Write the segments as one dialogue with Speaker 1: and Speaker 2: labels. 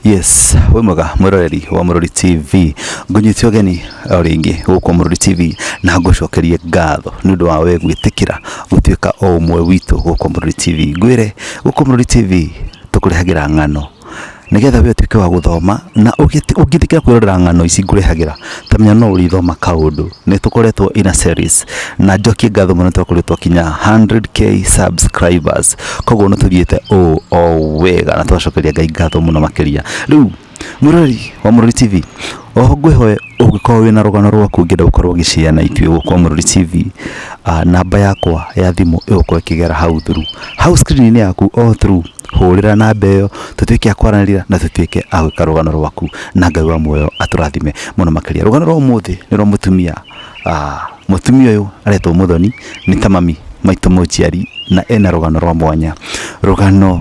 Speaker 1: Yes, wĩ mwega mwĩroreri wa Mũrori TV, ngũnyite ũgeni o rĩngĩ gũkũ Mũrori TV na ngũcokerie ngatho nĩ ũndũ wa we gwĩtĩkĩra gũtuĩka o ũmwe witũ gũkũ Mũrori TV. Ngwĩre gũkũ Mũrori TV tũkũrehagĩra ng'ano nĩgetha we ũtuĩke wa gũthoma na ũngĩtĩkĩra kwĩrorera ng'ano ici ngũrehagĩra ta menya no ũrĩthoma kaũndũ. Nĩ tũkoretwo in a series na njokie ngatho mũno twakoretwo twakinya 100K subscribers, koguo nĩ tũthiĩte ũũ o wega na tũgacokeria Ngai ngatho mũno makĩria. Rĩu mwĩroreri wa Mũrori TV, oho ngwĩhoe ũngĩkorwo wĩna rũgano rwaku ũngĩenda gũkorwo ũgĩshare na ithuĩ gũkũ Mũrori TV, namba yakwa ya thimũ ĩgũkorwo ĩkĩgera hau through, hau screen-inĩ yaku o through, hũrĩra namba ĩyo tũtuĩke a kwaranĩria na tũtuĩke a gwĩka rũgano rwaku na Ngai wa muoyo atũrathime mũno makĩria. Rũgano rwa ũmũthĩ nĩ rwa mũtumia, mũtumia ũyũ aretwo Mũthoni, nĩ ta mami maitũ mũnjiari na ena rũgano rwa mwanya, rũgano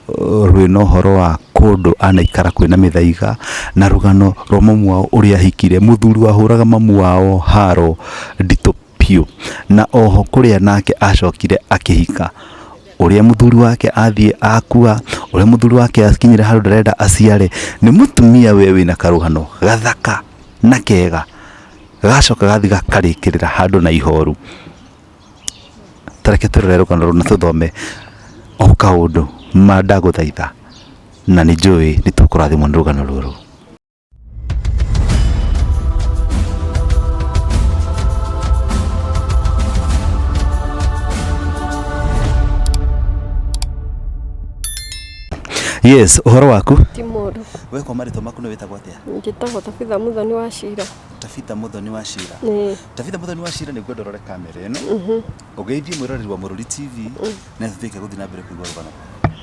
Speaker 1: rwĩna ũhoro wa kũndũ anaikara kwĩna mĩthaiga, na rũgano rwa mamu wao ũrĩa ahikire, mũthuri wahũraga mamu wao haro nditũ biũ, na oho kũrĩa nake acokire akĩhika, ũrĩa mũthuri wake athiĩ akua, ũrĩa mũthuri wake akinyire handũ ndarenda aciare, nĩ mũtumia we wĩna karũgano gathaka na kega, gacoka gathiĩ gakarĩkĩrĩra handũ na ihoru. Ta reke twĩrore rũgano rũrũ na tũthome o kaũndũ ma ndagũthaitha, na nĩ njũĩ nĩ tũkũrathimwo nĩ rũgano rũrũ. Yes, ũhoro waku?
Speaker 2: Ti mũũru.
Speaker 1: We kwa marĩtwa maku nĩ wĩtagwo atĩa?
Speaker 2: Njĩtagwo Tabitha Muthoni wa Cira.
Speaker 1: Tabitha Muthoni wa Cira.
Speaker 2: Ĩĩ.
Speaker 1: Tabitha Muthoni wa Cira nĩ ngwenda ũrore kamera ĩno. Ũgeithie mwĩroreri wa Mũrũri TV na tũtuĩke gũthiĩ na mbere kũigua rũgano rwaku.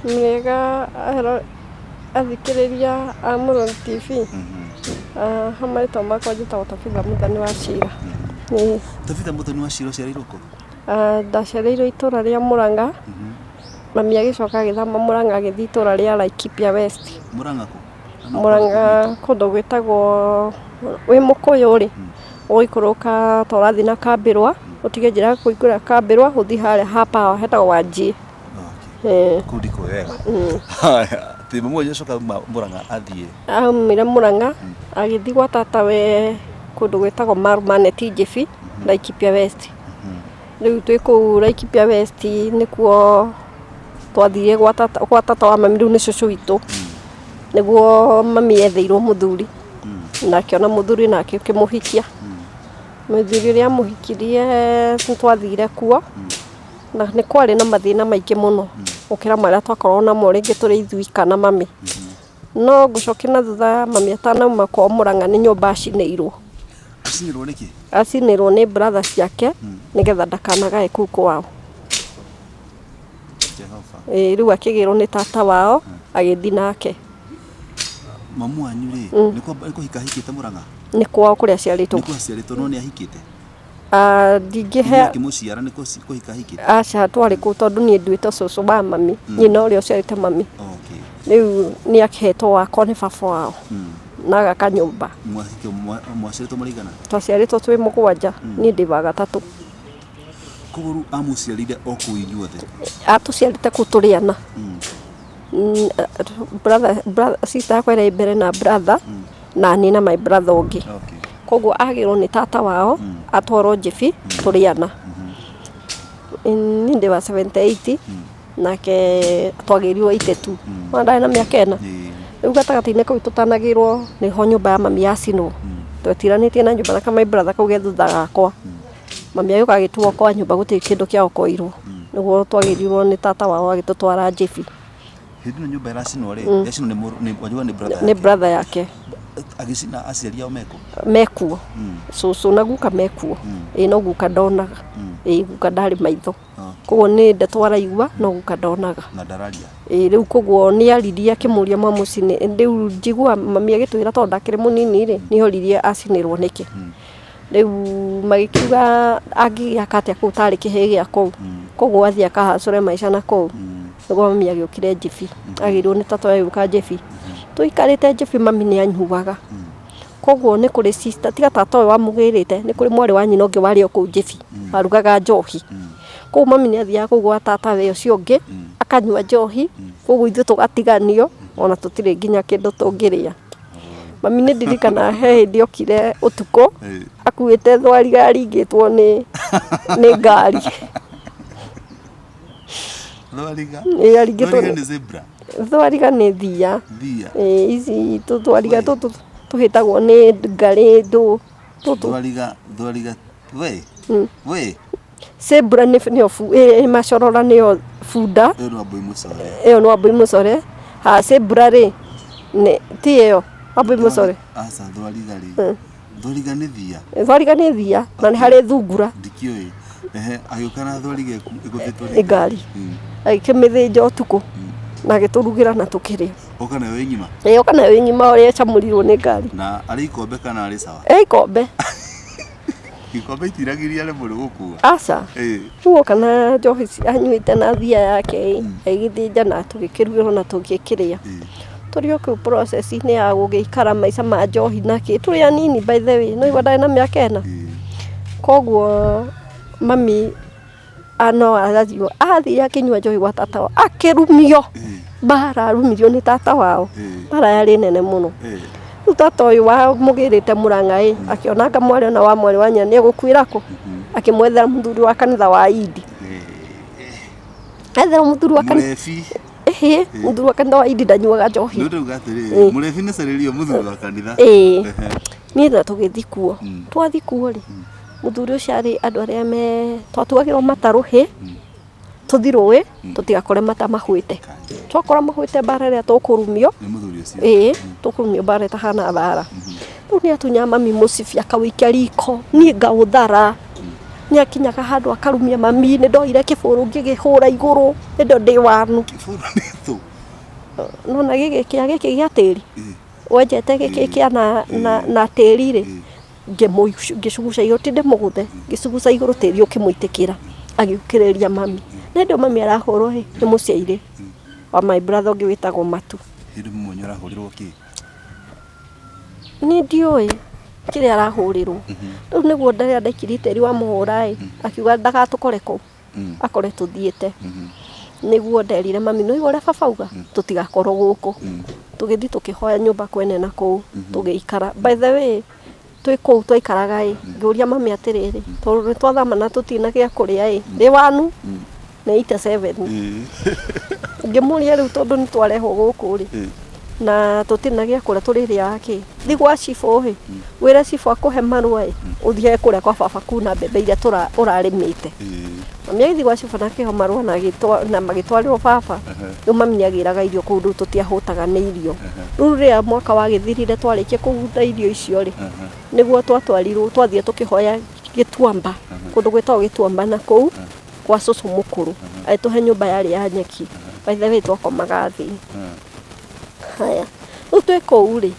Speaker 2: Nĩwega athikĩrĩria a Mũrũri TV. Ha marĩtwa makwa njĩtagwo Tabitha Muthoni wa Cira. Ĩĩ.
Speaker 1: Tabitha Muthoni wa Cira ũciarĩirwo kũ?
Speaker 2: Ndaciarĩirwo itũra rĩa Mũrang'a. Mami agĩcoka agĩthama Mũrang'a agĩthiĩ itũra rĩa Laikipia West.
Speaker 1: Mũrang'a kũ?
Speaker 2: Mũrang'a kũndũ gwĩtagwo, wĩ mũkũyũ rĩ, ũgũikũrũka ta ũrathiĩ na Kambĩrwa, ũtige njĩra ya kũingĩra Kambĩrwa ũthiĩ harĩa ha power hetagwo Wanjii.
Speaker 1: Kũu ndikũĩ wega. Haya, atĩ mami wanyu acoka auma Mũrang'a athiĩ?
Speaker 2: Aumire Mũrang'a agĩthiĩ gwa tatawe kũndũ gwĩtagwo Marumanet Njibi, Laikipia West. Rĩu twĩ kũu Laikipia West nĩkuo twathire gwa tata, gwa tata wa mami rĩu nĩ cũcũ witũ, nĩguo mami etheirwo mũthuri, na akĩona mũthuri na akĩmũhikia. Mũthuri ũrĩa amũhikirie nĩ twathire kuo, na nĩ kwarĩ na mathĩna maingĩ mũno gũkĩra marĩa twakoragwo namo rĩngĩ tũrĩ ithuika na mami. No ngũcokia na thutha mami atanauma kwao Mũrang'a nĩ nyũmba acinĩirwo.
Speaker 1: Acinĩirwo nĩkĩ?
Speaker 2: Acinĩirwo nĩ brother ciake nĩgetha ndakanagae kũu kwao.
Speaker 1: Jehova.
Speaker 2: Ĩĩ rĩu akĩgĩrwo nĩ tata wao agĩthiĩ nake.
Speaker 1: Mamu wanyu rĩ, nĩ kũhika ahikĩte Mũrang'a?
Speaker 2: Nĩ kwao kũrĩa aciarĩtwo.
Speaker 1: Nĩ kuo aciarĩtwo no nĩ ahikĩte?
Speaker 2: Ah, ndingĩhe
Speaker 1: Akĩmũciara nĩ kũhika ahikĩte?
Speaker 2: Aca twarĩ kũu tondũ niĩ nduĩte cũcũ wa mami, nyina ũrĩa ũciarĩte mami.
Speaker 1: Okay.
Speaker 2: Rĩu nĩ ahetwo wakwa nĩ baba wao na agaka nyũmba.
Speaker 1: Mwaciarĩtwo mũrĩ aigana?
Speaker 2: Twaciarĩtwo twĩ mũgwanja, niĩ ndĩ wa gatatũ.
Speaker 1: Koguo rĩu amũciarire o kũu inyuothe?
Speaker 2: Atũciarĩte kũu tũrĩ ana. Brother, brother, sister yakwa ĩrĩa ĩ mbere na brother, na niĩ na my brother ũngĩ.
Speaker 1: Okay.
Speaker 2: Koguo agĩrwo nĩ tata wao, atwarwo Njibi, tũrĩ ana. Niĩ ndĩ wa 78, nake twagĩrirwo 82. Wona ndarĩ na mĩaka ĩna. Rĩu gatagatĩ-inĩ kau tũtanagĩrwo nĩho nyũmba ya mami yacinwo. Twetiranĩtie na nyũmba na my brother kau ge thutha gakwa. Mami agĩũka agĩtuokoa nyũmba gũtirĩ kĩndũ kĩaokoirwo. Nĩguo twagĩrirwo nĩ tata wao agĩtũtwara Njibi.
Speaker 1: Hĩndĩ ĩno nyũmba ĩracinwo rĩ, yacinwo nĩ mũrũ, nĩ wanjua nĩ brother
Speaker 2: Nĩ
Speaker 1: yake.
Speaker 2: brother yake.
Speaker 1: Agĩcina aciari ao mekũ?
Speaker 2: Mekuo. Cũcũ na guka mekuo. Ĩĩ no guka ndonaga. Ĩĩ guka ndarĩ maitho. Koguo nĩ ndeto araigua no guka ndonaga.
Speaker 1: Na ndararia?
Speaker 2: Ĩĩ rĩu koguo nĩ aririe akĩmũria mamũcine, rĩu njiguaga mami agĩtwĩra tondũ ndakĩrĩ mũnini rĩ, nĩ oririe acinĩrwo nĩkĩ. Rĩu magĩkiuga angĩgĩaka atĩa kũu tarĩ kĩhĩĩ gĩa kũu. Koguo athiĩ akahacũre maica na kũu. Nĩguo mami agĩũkire Njibi, agĩirwo nĩ tata agĩũka Njibi. Tũikarĩte Njibi mami nĩ anyuaga. Koguo nĩ kũrĩ sister, tiga tata ũyũ wamũgĩrĩte, nĩ kũrĩ mwarĩ wa nyina ũngĩ warĩ o kũu Njibi, warugaga njohi. Koguo mami nĩ athiaga kũu gwa tata we ũcio ũngĩ, akanyua njohi, koguo ithuĩ tũgatiganio. Ona tũtirĩ nginya kĩndũ tũngĩrĩa. Mami nĩ ndirikanaga he hĩndĩ okire ũtukũ akuĩte thwariga yaringĩtwo nĩ ngari.
Speaker 1: Thwariga.
Speaker 2: Ĩ yaringĩtwo
Speaker 1: Thwariga
Speaker 2: nĩ
Speaker 1: nĩ zebra.
Speaker 2: Thwariga nĩ thiya.
Speaker 1: Thiya.
Speaker 2: Ĩ ici tũthwariga tũtũ tũhĩtagwo nĩ ngarĩ ndũ tũtũ.
Speaker 1: Thwariga, thwariga, we. We.
Speaker 2: Zebra nĩ nĩyo ĩ macorora nĩyo bunda.
Speaker 1: Ĩyo nĩ Wambũi mũcore.
Speaker 2: Ĩyo nĩ Wambũi mũcore. Ha zebra rĩ nĩ ti ĩyo Wambũi mũcore.
Speaker 1: Aca thwariga rĩ. Thwariga nĩ thiya.
Speaker 2: Thwariga nĩ thiya na nĩ harĩ thungura.
Speaker 1: Ndikĩũĩ. Ehe, agĩũka na thwariga ĩgũthĩtwo
Speaker 2: nĩ ngari. Agĩkĩmĩthĩnja ũtukũ na agĩtũrugĩra na tũkĩrĩa.
Speaker 1: Oka nayo ĩ ng'ima?
Speaker 2: Ĩ oka nayo ĩ ng'ima ũrĩa ĩcamũrirwo nĩ ngari.
Speaker 1: Na arĩ ikombe kana arĩ sawa?
Speaker 2: Ĩ ikombe.
Speaker 1: Ikombe itiragiria rĩmwe nĩ gũkua.
Speaker 2: Aca. Rĩu oka na njohi anyuĩte na thia yake ĩ, agĩgĩthĩnja na tũgĩkĩrugĩrwo na tũgĩkĩrĩa. Tũrĩ o kũu process-inĩ ya gũgĩikara maica ma njohi na kĩ, tũrĩ anini by the way, nĩ waigua ndarĩ na mĩaka ĩna. Koguo mami no arathiĩ athiĩ akĩnyua njohi gwa tata wao akĩrumio mbara arumirio nĩ tata wao mbara yarĩ nene mũno. Rĩu tata ũyũ wamũgĩrĩte Mũrang'a ĩ akĩona anga mwarĩ ona wa mwarĩ wa nyina nĩ egũkuĩra kũ akĩmwethera mũthuri wa kanitha wa Indi. Ethera mũthuri wa kanitha
Speaker 1: Mũrebi.
Speaker 2: ĩhĩ mũthuri wa kanitha wa Indi ndanyuaga njohi.
Speaker 1: Nĩ ũndauga atĩrĩrĩ, mũrebi nĩ carĩrio mũthuri wa kanitha.
Speaker 2: Ĩĩ. Niĩ na tũgĩthiĩ kuo. Twathiĩ kuo rĩ, mũthuri ũcio arĩ andũ arĩa me twatuagĩrwo mata rũhĩ, tũthiĩ rũĩ tũtigakore mata mahwĩte. Twakora mahwĩte mbara ĩrĩa tũkũrumio,
Speaker 1: Nĩ mũthuri ũcio.
Speaker 2: ĩĩ tũkũrumio mbara ĩtahana mbara. Rĩu nĩ atunyaga mami mũcibi akaũikia riko, niĩ ngaũthara. Nĩ akinyaga handũ akarumia mami, nĩ ndoire kĩbũrũ ngĩgĩhũra igũrũ, hĩndĩ ĩyo ndĩ wanu.
Speaker 1: Kĩbũrũ nĩ thũ.
Speaker 2: Nĩwona gĩkĩ kĩa gĩkĩ gĩa tĩri, wenjete gĩkĩ kĩa na tĩri rĩ, ngĩcuguca igũrũ, ti ndĩmũgũthe, ngĩcuguca igũrũ tĩri ũkĩmũitĩkĩra, agĩũkĩrĩria mami. Na hĩndĩ ĩyo mami arahũrwo ĩ, nĩ mũciairĩ wa my brother ũngĩ wĩtagwo Matu.
Speaker 1: Hĩndĩ mũmwe ũrahũrirwo kĩ?
Speaker 2: Niĩ ndiũĩ kĩrĩa arahũrĩrwo. Rĩu nĩguo rĩrĩa ndaikirie tĩri wamũhũra ĩ, akiuga ndagatũkore kũu, akore tũthiĩte. Nĩguo nderire mami, nĩ waigua ũrĩa baba auga, tũtigakorwo gũkũ. Tũgĩthiĩ tũkĩhoya nyũmba kwene na kũu, tũgĩikara. By the way, twĩ kũu twaikaraga ĩ, ngĩũria mami atĩrĩrĩ, tondũ nĩ twathama na tũtirĩ na gĩa kũrĩa ĩ, ndĩ wanu nĩ 87. Ngĩmũria rĩu tondũ nĩ twarehwo gũkũ rĩ, na tũtirĩ na gĩa kũrĩa tũrĩrĩaga kĩ? Thiĩ gwa cibũ ĩ, wĩre cibũ akũhe marũa ĩ, ũthiage kũrĩa kwa baba kuna mbembe iria ũrarĩmĩte. Mami agĩthiĩ gwa cibũ na akĩheo marũa na na magĩtwarĩrwo baba. Rĩu mami nĩ agĩraga irio kũu rĩu tũtiahũtaga nĩ irio. Rĩu rĩrĩa mwaka wagĩthirire twarĩkia kũgunda irio icio rĩ, nĩguo twatwarirwo twathire tũkĩhoya gĩtuamba, kũndũ gwĩtagwo gĩtuamba na kũu kwa cũcũ mũkũrũ. Agĩtũhe nyũmba yarĩ ya nyeki. By the way twakomaga thĩ. Haya, rĩu twĩ kũu rĩ,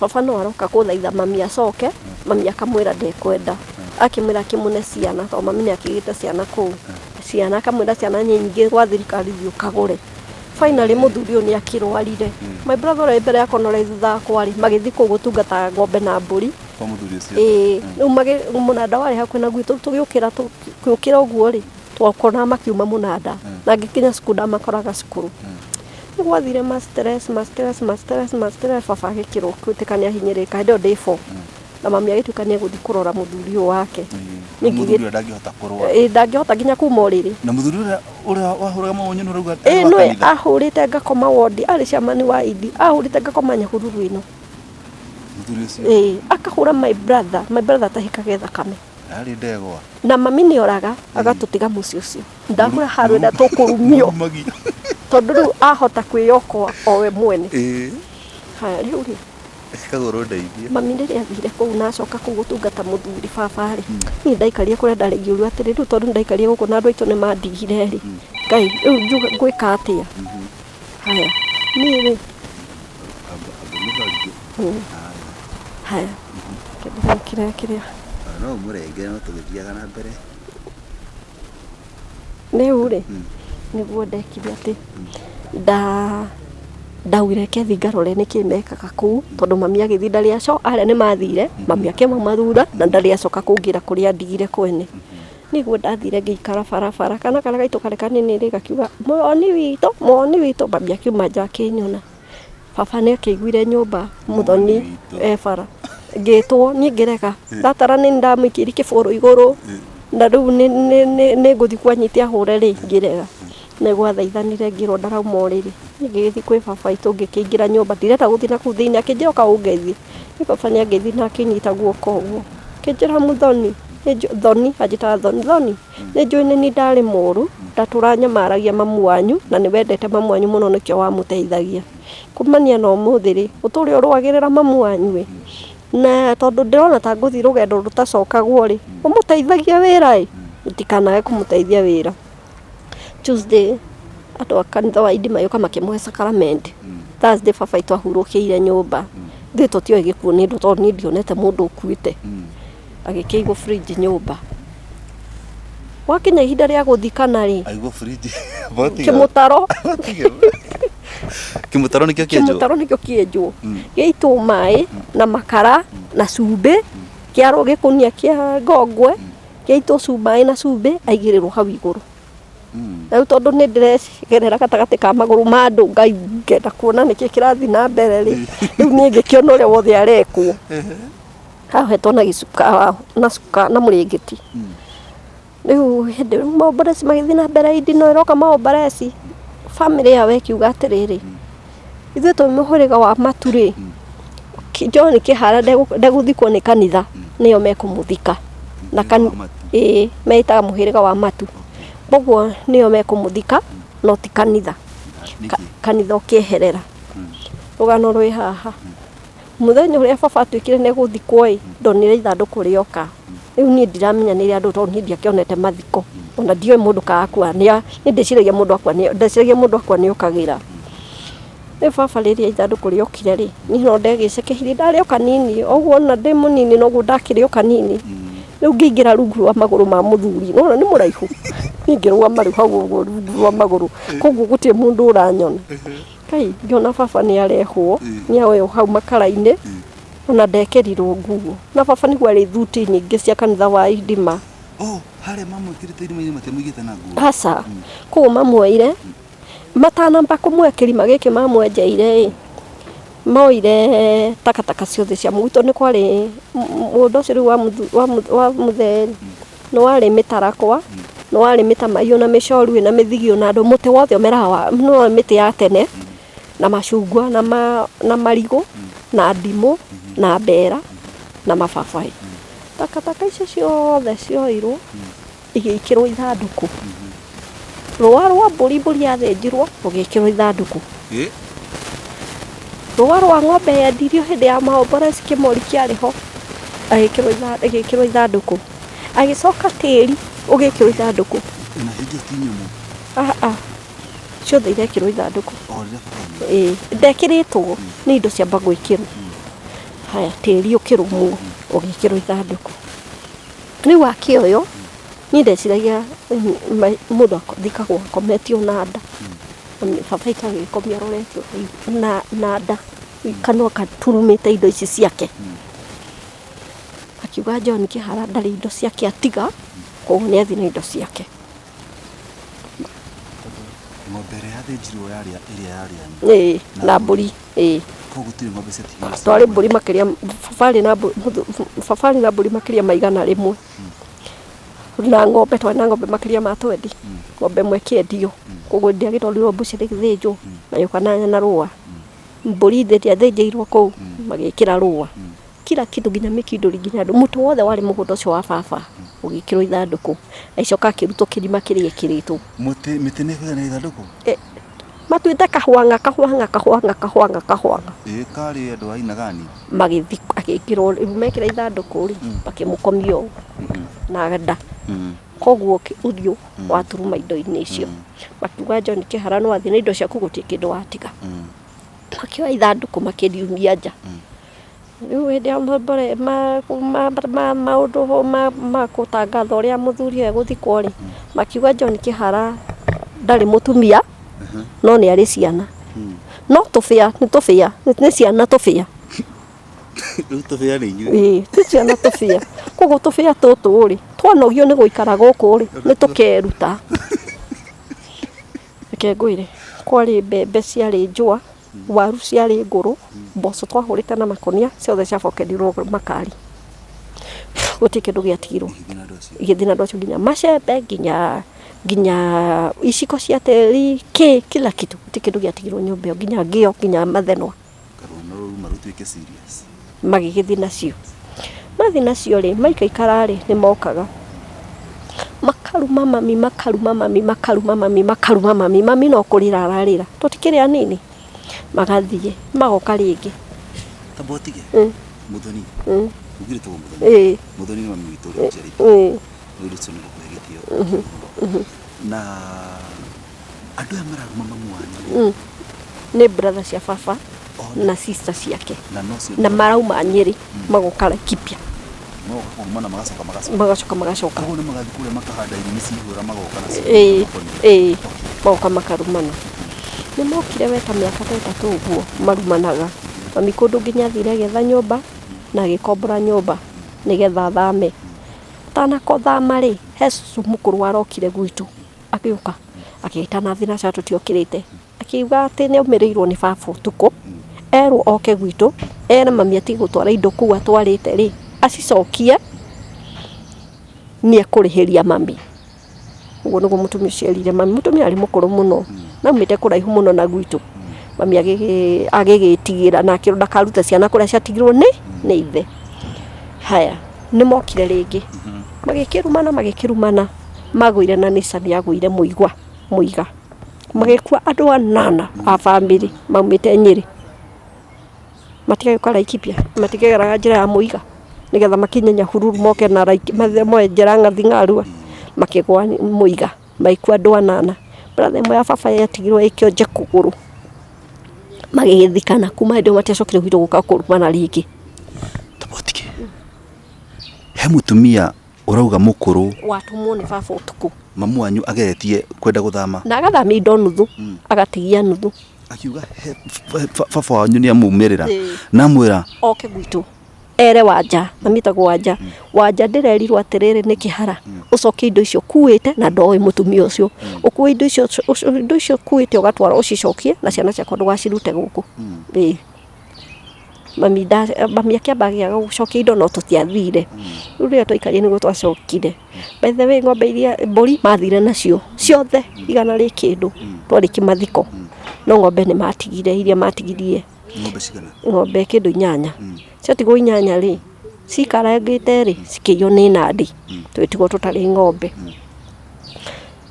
Speaker 2: baba no aroka kũthaitha mami acoke, mami akamwĩra ndekwenda. Akĩmwĩra akĩmũne ciana tondũ mami nĩ akĩgĩte ciana kũu. Ciana akamwĩra ciana nĩ nyingĩ gwa thirikari thiĩ ũkagũre. Finally mũthuri ũyũ nĩ akĩrwarire. My brother ũrĩa wĩ mbere yakwa na ũrĩa wĩ thutha wakwa rĩ, magĩthiĩ kũu gũtungata ng'ombe na mbũri.
Speaker 1: Kwa mũthuri ũcio.
Speaker 2: Ĩĩ, rĩu mũnanda warĩ hakuhĩ na gwitũ, tũgĩũkĩra tũgĩũkĩra ũguo rĩ, twakoraga makiuma mũnanda. Na ngĩkinya cukuru ndamakoraga cukuru. Nĩ gwathire ma stress, ma stress, ma stress, ma stress, baba agĩkĩrwo gwĩtĩka nĩ ahinyĩrĩrĩka hĩndĩ ĩyo ndĩ four. Na mami agĩtuĩka nĩ egũthiĩ kũrora mũthuri ũyũ wake.
Speaker 1: Nĩ Mũthuri ũrĩa ndangĩhota kũrũa.
Speaker 2: Ĩĩ ndangĩhota nginya kuma ũrĩrĩ.
Speaker 1: Na mũthuri ũrĩa ũrĩa wahũraga mawonyo nĩ ũrauga
Speaker 2: Ĩĩ nĩwe ahũrĩte ngakoma wondi, arĩ chairman wa idi, ahũrĩte ngakoma Nyahururu ĩno.
Speaker 1: Mũthuri ũcio.
Speaker 2: Ĩĩ, akahũra my brother, my brother atahĩkage thakame.
Speaker 1: Arĩ ndegwa.
Speaker 2: Na mami nĩ oraga agatũtiga mũciĩ ũcio. Ndamwĩra handũ ĩrĩa tũkũrumio.
Speaker 1: Mũrumagia.
Speaker 2: Tondũ rĩu ahota kwĩyokoa o we mwene.
Speaker 1: Ĩĩ.
Speaker 2: Haya rĩu rĩ,
Speaker 1: Kagũrũ ndeithia.
Speaker 2: Mami rĩrĩa athire kũu na acoka kũu gũtungata mũthuri baba rĩ, niĩ ndaikarire kũrĩa ndarĩ ngĩũrio atĩrĩ, rĩu tondũ nĩndaikarire gũkũ na andũ aitũ nĩ mandigire rĩ, Ngai rĩu njuge ngwĩka atĩa? Haya, niĩ rĩ, haya, kĩndũ kĩrĩa kĩrĩa
Speaker 1: No mũrenge no tũgĩthiaga na mbere.
Speaker 2: Rĩu rĩ, nĩguo ndekire atĩ ndaugire reke thiĩ ngarore nĩkĩ mekaga kũu tondũ mami agĩthiĩ ndarĩ aco arĩa nĩ mathire mami akĩmauma thutha na ndarĩ acoka kũngĩra kũrĩa andigire kwene. Nĩguo ndathire ngĩikara barabara kana karĩa gaitũ karĩ kanini rĩ gakiuga mũoni witũ mũoni witũ mami akiuma nja akĩnyona. Baba nĩ akĩiguire nyũmba Muthoni e bara. Ngĩtwo niĩ ngĩrega. Ndatara nĩ ndamũikĩirie kĩbũrũ igũrũ na rĩu nĩ ngũthiĩ kwa nyite ahũre rĩ, ngĩrega. Nĩ gwathaithanire ngĩrwo ndarauma ũrĩrĩ. Niĩ ngĩgĩthiĩ kwĩ baba witũ ngĩkĩingĩra nyũmba ndirenda gũthiĩ na kũu thĩinĩ akĩnjĩra ũka ũngeithie. Niĩ baba nĩ angeithirie na akĩnyita guoko ũguo. Akĩnjĩra Muthoni, Thoni, anjĩtaga Thoni, Thoni nĩ njũĩ nĩ niĩ ndarĩ mũru, ndatũra nyamaragia mamu wanyu na nĩ wendete mamu wanyu mũno nĩkĩo wamũteithagia. Kumania na ũmũthĩ rĩ, ũtũre ũrũagĩrĩra mamu wanyu ĩ, na tondũ ndĩrona ta ngũthiĩ rũgendo rũtacokagwo rĩ, ũmũteithagie wĩra ĩ, mũtikanage kũmũteithia wĩra. Tuesday andũ a kanitha wa Idi magĩũka makĩmũhe sacrament. Thursday baba witũ ahurũkĩire nyũmba. Ithuĩ tũtiũĩ gĩkuũ nĩ ũndũ tondũ niĩ ndionete mũndũ ũkuĩte. Agĩkĩigwo fridge nyũmba. Gwakinya ihinda rĩa gũthikana rĩ,
Speaker 1: Aigwo fridge.
Speaker 2: kĩmũtaro
Speaker 1: Kĩmũtaro nĩkĩo kĩenjwo.
Speaker 2: Kĩmũtaro nĩkĩo kĩenjwo. Gĩaitwo maĩ na makara na cumbĩ, kĩarwo gĩkũnia kĩa ngongwe, gĩaitwo maĩ na cumbĩ, aigĩrĩrwo hau igũrũ. Rĩu tondũ nĩ ndĩregerera gatagatĩ ka magũrũ ma andũ ngai ngenda kuona nĩkĩ kĩrathiĩ na mbere rĩ, rĩu niĩ ngĩkĩona ũrĩa wothe arekwo. Ahoetwo na gĩcuka na cuka na mũrĩngĩti. Rĩu hĩndĩ ĩyo maomboreci magĩthiĩ na mbere indi no ĩroka maomboreci, bamĩrĩ yao ĩkiuga atĩrĩrĩ, ithuĩ twĩ mũhĩrĩga wa Matu rĩ, John Kĩhara ndegũthikwo nĩ kanitha, nĩo mekũmũthika. Na ĩĩ meĩtaga mũhĩrĩga wa Matu. Koguo nĩo mekũmũthika no ti kanitha. Kanitha ũkĩeherera. Rũgano rwĩ haha. Mũthenya ũrĩa baba atuĩkire nĩ egũthikwo ĩ, ndonire ithandũkũ rĩoka. Rĩu niĩ ndiramenya nĩ rĩa ndũ tondũ niĩ ndiakĩonete mathiko. Ona ndioĩ mũndũ ka akua, niĩ ndĩciragia mũndũ akua, ndeciragia mũndũ akua nĩ okagĩra. Rĩu baba rĩrĩa ithandũkũ rĩokire rĩ, niĩ no ndegĩcekehirie, ndarĩ o kanini, o ũguo ona ndĩ mũnini noguo ndakĩrĩ o kanini. Rĩu ngĩingĩra rungu rwa magũrũ ma mũthuri, nĩ wona nĩ mũraihu, niĩ ngĩrũgama rĩu hau ũguo rungu rwa magũrũ, koguo gũtirĩ mũndũ ũranyona. Kai ngĩona baba nĩ arehwo, nĩ aoywo hau makara-inĩ, ona ndekĩrirwo nguo. Na baba nĩguo arĩ thuti nyingĩ cia kanitha wa Idima.
Speaker 1: Oh, harĩa mamwĩkĩrĩte irima-inĩ matiamũigĩte na nguo?
Speaker 2: Aca, koguo mamuoire, matanamba kũmuoya kĩrima gĩkĩ mamwenjeire ĩ, moire takataka ciothe cia gwitũ nĩ kwarĩ mũgũnda ũcio rĩu wa mũthee rĩ, nĩ warĩ mĩtarakwa, nĩ warĩ mĩtamaiyũ na mĩcoru na mĩthigio na andũ, mũtĩ wothe ũmeraga wa, nĩ mĩtĩ ya tene, na macungwa na marigũ, na ndimũ, na mbera, na mababaĩ. Takataka icio ciothe cioirwo, igĩkĩrwo ithandũkũ. Rũa rwa mbũri, mbũri yathĩnjirwo, rũgĩkĩrwo ithandũkũ. Rũa rwa ng'ombe yendirio hĩndĩ ya maomboreci kĩmori kĩarĩ ho, ĩgĩkĩrwo ithandũkũ. Agĩcoka tĩri ũgĩkĩrwo ithandũkũ.
Speaker 1: Na hingo ti nyũmũ?
Speaker 2: Aa, ciothe irekĩrwo ithandũkũ.
Speaker 1: O rĩrĩa baba.
Speaker 2: Ĩĩ, ndekĩrĩtwo, nĩ indo ciamba gwĩkĩrwo. Haya, tĩri ũkĩrũmwo, ũgĩkĩrwo ithandũkũ. Rĩu akĩoywo, niĩ ndeciragia mũndũ athikagwo akometio na nda. Baba witũ agĩgĩkomio aroretio na nda, kanua gaturumĩte indo ici ciake. Akiuga John Kĩhara ndarĩ indo ciake atiga, koguo nĩ athiĩ na indo ciake.
Speaker 1: Ng'ombe ĩrĩa yathĩnjirwo yarĩ ĩrĩa yarĩ yanyu?
Speaker 2: Ĩĩ, na mbũri, ĩĩ.
Speaker 1: Koguo gũtirĩ ng'ombe ciatigirwo?
Speaker 2: Twarĩ mbũri makĩria, baba arĩ na mbũri, baba arĩ na mbũri makĩria ma 100. Na ng'ombe twarĩ na ng'ombe makĩria ma 20. Ng'ombe ĩmwe ĩkĩendio, koguo ndĩagĩtwarirwo mbucĩrĩ ĩgĩthĩnjwo, magĩũka na rũa. Mbũri ĩrĩa ĩthĩnjĩirwo kũu, magĩkĩra rũa. Kila kitu nginya mĩkindũri nginya andũ, mũtĩ wothe warĩ mũgũnda ũcio wa baba ũgĩkĩrwo ithandũkũ, agĩcoka akĩrutwo kĩrima kĩrĩa ĩkĩrĩtwo.
Speaker 1: Mũtĩ, mĩtĩ nĩ ĩkũgĩa na ithandũkũ?
Speaker 2: Matuĩte kahwang'a kahwang'a kahwang'a kahwang'a kahwang'a.
Speaker 1: Ĩ karĩ andũ a aina gani?
Speaker 2: Magĩthi agĩkĩrwo rĩu mekĩra ithandũkũ rĩ, makĩmũkomia ũũ na nda. Koguo ũthiũ waturuma indo-inĩ icio. Makiuga John Kĩhara no athiĩ na indo ciaku gũtirĩ kĩndũ watiga. Makĩoya ithandũkũ makĩriumia nja. Rĩu hĩndĩ ya maũndũ ma gũtangatha ũrĩa mũthuri ũyũ egũthikwo rĩ, makiuga John Kĩhara ndarĩ mũtumia no nĩ arĩ ciana. No tũbĩa nĩ tũbĩa, nĩ ciana tũbĩa.
Speaker 1: Rĩu tũbĩa nĩ inyuĩ?
Speaker 2: Ĩĩ, nĩ ciana tũbĩa. Koguo tũbĩa tũtũ rĩ, twanogio nĩ gũikara gũkũ rĩ, nĩ tũkeruta. Reke ngwĩre, kwarĩ mbembe ciarĩ njũa. Waru ciarĩ ngũrũ, mboco twahũrĩte na makũnia, ciothe ciabokerirwo makari. Gũtirĩ kĩndũ gĩatigirwo. Igĩthiĩ na andũ acio nginya macembe, nginya nginya iciko cia tĩri, kĩ kila kitu. Gũtirĩ kĩndũ gĩatigirwo nyũmba ĩyo, nginya ngĩo, nginya mathenwa.
Speaker 1: Karũgano rũu ruma rũtuĩke serious.
Speaker 2: Magĩgĩthiĩ nacio. Mathiĩ nacio rĩ, maikaikara rĩ, nĩ mokaga. Makaruma mami, makaruma mami, makaruma mami, makaruma mami, mami no kũrĩra ararĩra. Tũtikĩrĩ anini. Magathiĩ, magoka rĩngĩ.
Speaker 1: Tamba ũtige. Muthoni. Ugire tũgwo Muthoni.
Speaker 2: Ĩĩ.
Speaker 1: Muthoni nĩ mami witũ ũrĩa ũnjiarĩte.
Speaker 2: Ĩĩ.
Speaker 1: Mũirĩtu ũcio nĩ ngũkũhe gĩtĩo mũno. Na andũ aya mararuma mamu wanyu
Speaker 2: Nĩ brother cia baba na sister ciake.
Speaker 1: Na no cio
Speaker 2: Na marauma Nyĩrĩ magoka Laikipia.
Speaker 1: Magoka kũrumana magacoka magacoka.
Speaker 2: Magacoka magacoka.
Speaker 1: Koguo nĩ magathiĩ kũrĩa makahanda irumi cihũra magoka nacio.
Speaker 2: Ĩĩ.
Speaker 1: Makonirio.
Speaker 2: Ĩĩ. Magoka makarumana. Nĩ mokire we ta mĩaka ta 3 ũguo marumanaga. Mami kũndũ nginya athire agĩetha nyũmba na agĩkombora nyũmba nĩgetha athame. Atanakothama rĩ, he cũcũ mũkũrũ warokire gwitũ agĩũka agĩtana thinacara tũtiokĩrĩte. Akiuga atĩ nĩ aumĩrĩirwo nĩ baba ũtukũ, erwo oke gwitũ, ere mami atige gũtwara indo kũu atwarĩte rĩ, acicokie nĩ ekũrĩhĩria mami. Ũguo nĩguo mũtumia ũcio erire mami. Mũtumia arĩ mũkũrũ mũno, na aumĩte kũraihu mũno na gwitũ. Mami agĩgĩtigĩra na akĩrwo ndakarute ciana kũrĩa ciatigirwo nĩ ithe. Haya, nĩ mokire rĩngĩ. Magĩkĩrumana magĩkĩrumana, magũire na Nissan yagũire mũigua, mũiga. Magĩkua andũ anana a bamĩrĩ maumĩte Nyĩrĩ. Matigagĩũka Laikipia, matikĩgeraga njĩra ya mũiga nĩgetha makinye Nyahururu moke na moe njĩra ng'athi ng'arua. Makĩgũa mũiga, magĩkua andũ anana. Brother ĩmwe ya baba yatigirwo ĩkĩonje kũgũrũ. Magĩgĩthikana, kuma hĩndĩ ĩyo matiacokire gwitũ gũka kũrumana rĩngĩ.
Speaker 1: Tamba ũtige. He mũtumia ũrauga mũkũrũ.
Speaker 2: Watũmwo nĩ baba ũtukũ.
Speaker 1: Mamu wanyu ageretie kwenda gũthama.
Speaker 2: Na agathamia indo nuthu, agatigia nuthu.
Speaker 1: Akiuga he baba wanyu nĩ amumĩrĩra. Na amwĩra
Speaker 2: oke gwitũ. Ere Wanja, mami etagwo Wanja. Wanja ndĩrerirwo atĩrĩrĩ nĩ kĩhara. Ũcokie indo icio ũkuĩte na ndoĩ mũtumia ũcio. Ũkue indo icio indo icio ũkuĩte ũgatwara ũcicokie na ciana ciakwa ndũgacirute gũkũ. Ĩĩ. Mami mami akĩamba agĩaga gũcokia indo no tũtiathire. Rĩu rĩrĩa twaikarire nĩguo twacokire. By the way ng'ombe iria mbũri mathire nacio ciothe igana rĩ kĩndũ twarĩkia mathiko. No ng'ombe nĩ matigire iria matigirie.
Speaker 1: Ng'ombe cigana?
Speaker 2: Ng'ombe kĩndũ 8. Ciatigwo 8 rĩ, cikarangĩte rĩ, cikĩiywo nĩ nandi. Tũgĩtigwo tũtarĩ ng'ombe.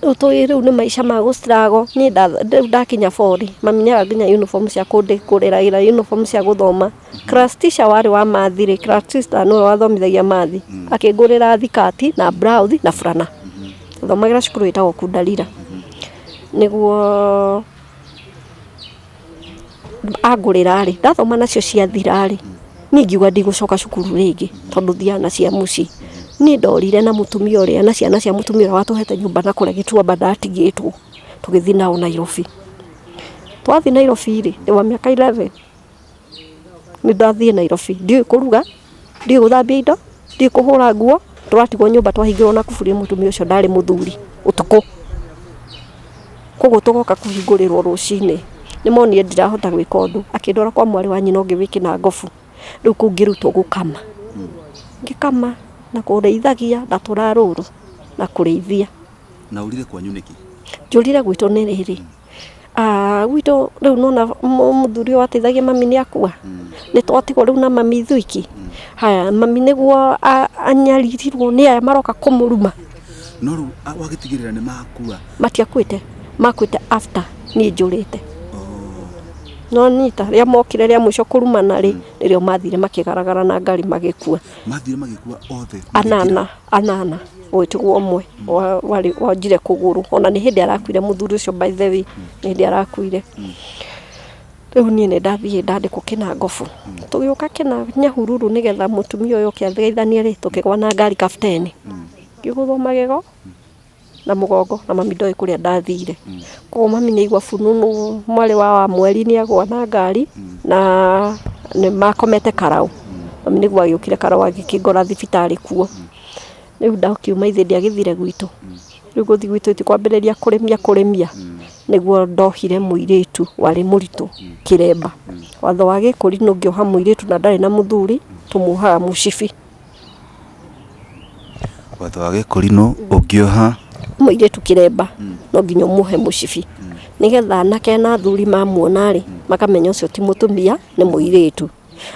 Speaker 2: Rĩu tũĩ rĩu nĩ maica ma gũ struggle. Niĩ rĩu ndakinya bori, mami nĩ nginya uniform cia kũndĩkũrĩra uniform cia gũthoma. Class teacher warĩ wa mathi rĩ, class teacher nĩwe wathomithagia mathi, akĩngũrĩra thikati na blouse na burana. Thomagĩra cukuru ĩtagwo Kundarira. Nĩguo angũrĩra rĩ, ndathoma nacio ciathira rĩ, niĩ ngiuga ndigũcoka cukuru rĩngĩ tondũ thiaga na cia mũciĩ. Niĩ ndorire na mũtumia ũrĩa na ciana cia mũtumia ũrĩa watũhete nyũmba na kũrĩa Gĩtuamba ndatigĩtwo, tũgĩthiĩ nao Nairobi. Twathiĩ Nairobi rĩ, ndĩ wa mĩaka 11 nĩ ndathiĩ Nairobi, ndiũĩ kũruga, ndiũĩ gũthambia indo, ndiũĩ kũhũra nguo, tũratigwo nyũmba twahingĩrwo na kuburi nĩ mũtumia ũcio ndarĩ mũthuri ũtukũ. Koguo tũgoka kũhingũrĩrwo rũcinĩ. Nĩ monire ndirahota gwĩka ũndũ, akĩndwara kwa mwarĩ wa nyina ũngĩ wĩ Kĩnangobu. Rĩu kũu ngĩrutwo gũkama. Ngĩkama na kũrĩithagia na tũrarũru na kũrĩithia.
Speaker 1: Na ũrire kwanyu nĩkĩ?
Speaker 2: Njũrire gwitũ nĩ rĩrĩ, gwitũ rĩu nĩwona mũthuri ũyũ wateithagia mami nĩ akua, nĩ twatigwo rĩu na mami ithuiki. Haya mami nĩguo anyaririrwo nĩ aya maroka kũmũruma.
Speaker 1: No rĩu wagĩtigĩrĩra nĩ makua?
Speaker 2: Matiakuĩte, makuĩte after niĩ njũrĩte. No nyita rĩrĩa mokire rĩa mũico kũrumana rĩ, nĩrĩo mathire makĩgaragara na ngari magĩkua.
Speaker 1: Mathire magĩkua othe?
Speaker 2: Anana, anana, gũgĩtigwo ũmwe warĩ wonjire kũgũrũ. Ona nĩ hĩndĩ arakuire mũthuri ũcio by the way, nĩ hĩndĩ arakuire. Rĩu niĩ nĩ ndathiĩ ndandĩkwo Kĩnangobu. Tũgĩũka Nyahururu nĩgetha mũtumia ũyũ oke atgeithanie rĩ, tũkĩgwa na ngari kabuteni. Ngĩgũthwo magego na mũgongo na mami ndoĩ kũrĩa ndathire. Koguo mami nĩ aigua fununu mwarĩ wa Wamweri nĩ agwa na ngari na nĩ makomete Karau. Mami nĩguo agĩũkire Karau agĩkĩngora thibitarĩ kuo. Rĩu ndakiuma ithe ndiagĩthire gwitũ. Rĩu gũthiĩ gwitũ ti kwambĩrĩria kũrĩmia kũrĩmia. Nĩguo ndohire mũirĩtu warĩ mũritũ kĩremba. Watho wa gĩkũrinũ ũngĩoha mũirĩtu na ndarĩ na mũthuri, tũmuohaga mũcibi.
Speaker 1: Watho wa gĩkũrinũ ũngĩoha
Speaker 2: mũirĩtu kĩremba, no nginya ũmuohe mũcibi, nĩgetha anake na athuri mamuona rĩ, makamenya ũcio ti mũtumia, nĩ mũirĩtu.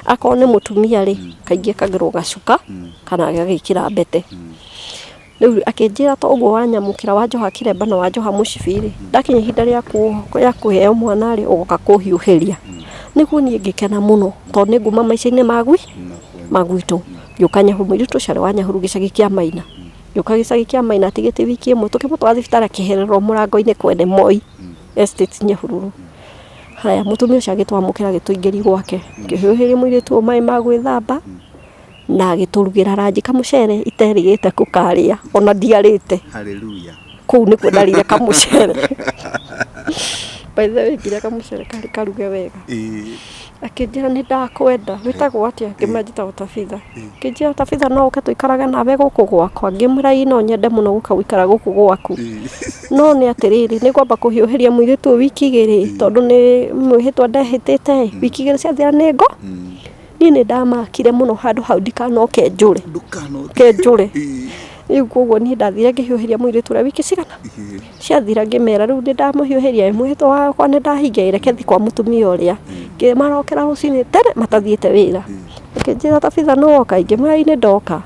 Speaker 2: Akorwo nĩ mũtumia rĩ, kaingĩ ekagĩrwo gacuka kana agagĩkĩra mbete. Rĩu akĩnjĩra to ũguo wanyamũkĩra wanjoha kĩremba na wanjoha mũcibi rĩ, ndakinya ihinda rĩa kũheo mwana rĩ, ũgoka kũhiũhĩria. Nĩguo niĩ ngĩkena mũno tondũ nĩ nguma maica-inĩ ma gwitũ. Ngĩũka Nyahururu, mũirĩtu ũcio arĩ wa Nyahururu gĩcagi kĩa Maina. Ngĩũka gĩcagi kĩa Maina atigĩte wiki ĩmwe, tũkĩmũtwara thibitarĩ akĩhererwo mũrango-inĩ kwene Moi Estate Nyahururu. Haya, mũtumia ũcio agĩtwamũkĩra agĩtũingĩria gwake, ngĩhiũhĩria mũirĩtu ũyũ maĩ ma gwĩthamba na agĩtũrugĩra ranji kamũcere iterĩgĩte gũkarĩa ona ndiarĩte.
Speaker 1: Hallelujah.
Speaker 2: Kũu nĩkuo ndarĩire kamũcere. By the way, ngĩrĩa kamũcere karĩ karuge wega. Akĩnjĩra nĩ ndakwenda, wĩtagwo atĩa? Ngĩmwĩra njĩtagwo Tabitha. Akĩnjĩra Tabitha no ũke tũikarage nawe gũkũ gwakwa? Ngĩmwĩra ĩĩ no nyende mũno gũka gũikara gũkũ gwaku. No nĩ atĩrĩrĩ, nĩ ngwamba kũhiũhĩria mũirĩtu ũyũ wiki igĩrĩ tondũ nĩ mwĩhĩtwa ndehĩtĩte, wiki igĩrĩ ciathira nĩ ngo. Niĩ nĩ ndamakire mũno handũ hau ndikanoke njũre.
Speaker 1: Ndũkanoke
Speaker 2: njũre. Rĩu koguo niĩ ndathire ngĩhiũhĩria mũirĩtu ũrĩa wiki cigana? Ciathira ngĩmera rĩu nĩ ndamũhiũhĩria mwĩhĩtwa wakwa nĩ ndahingia reke thiĩ kwa mũtumia ũrĩa. Ngĩmarokera rũcinĩ tene matathiĩte wĩra. Makĩnjĩra Tabitha nĩ woka? Ngĩmwĩra ĩĩ nĩ ndoka.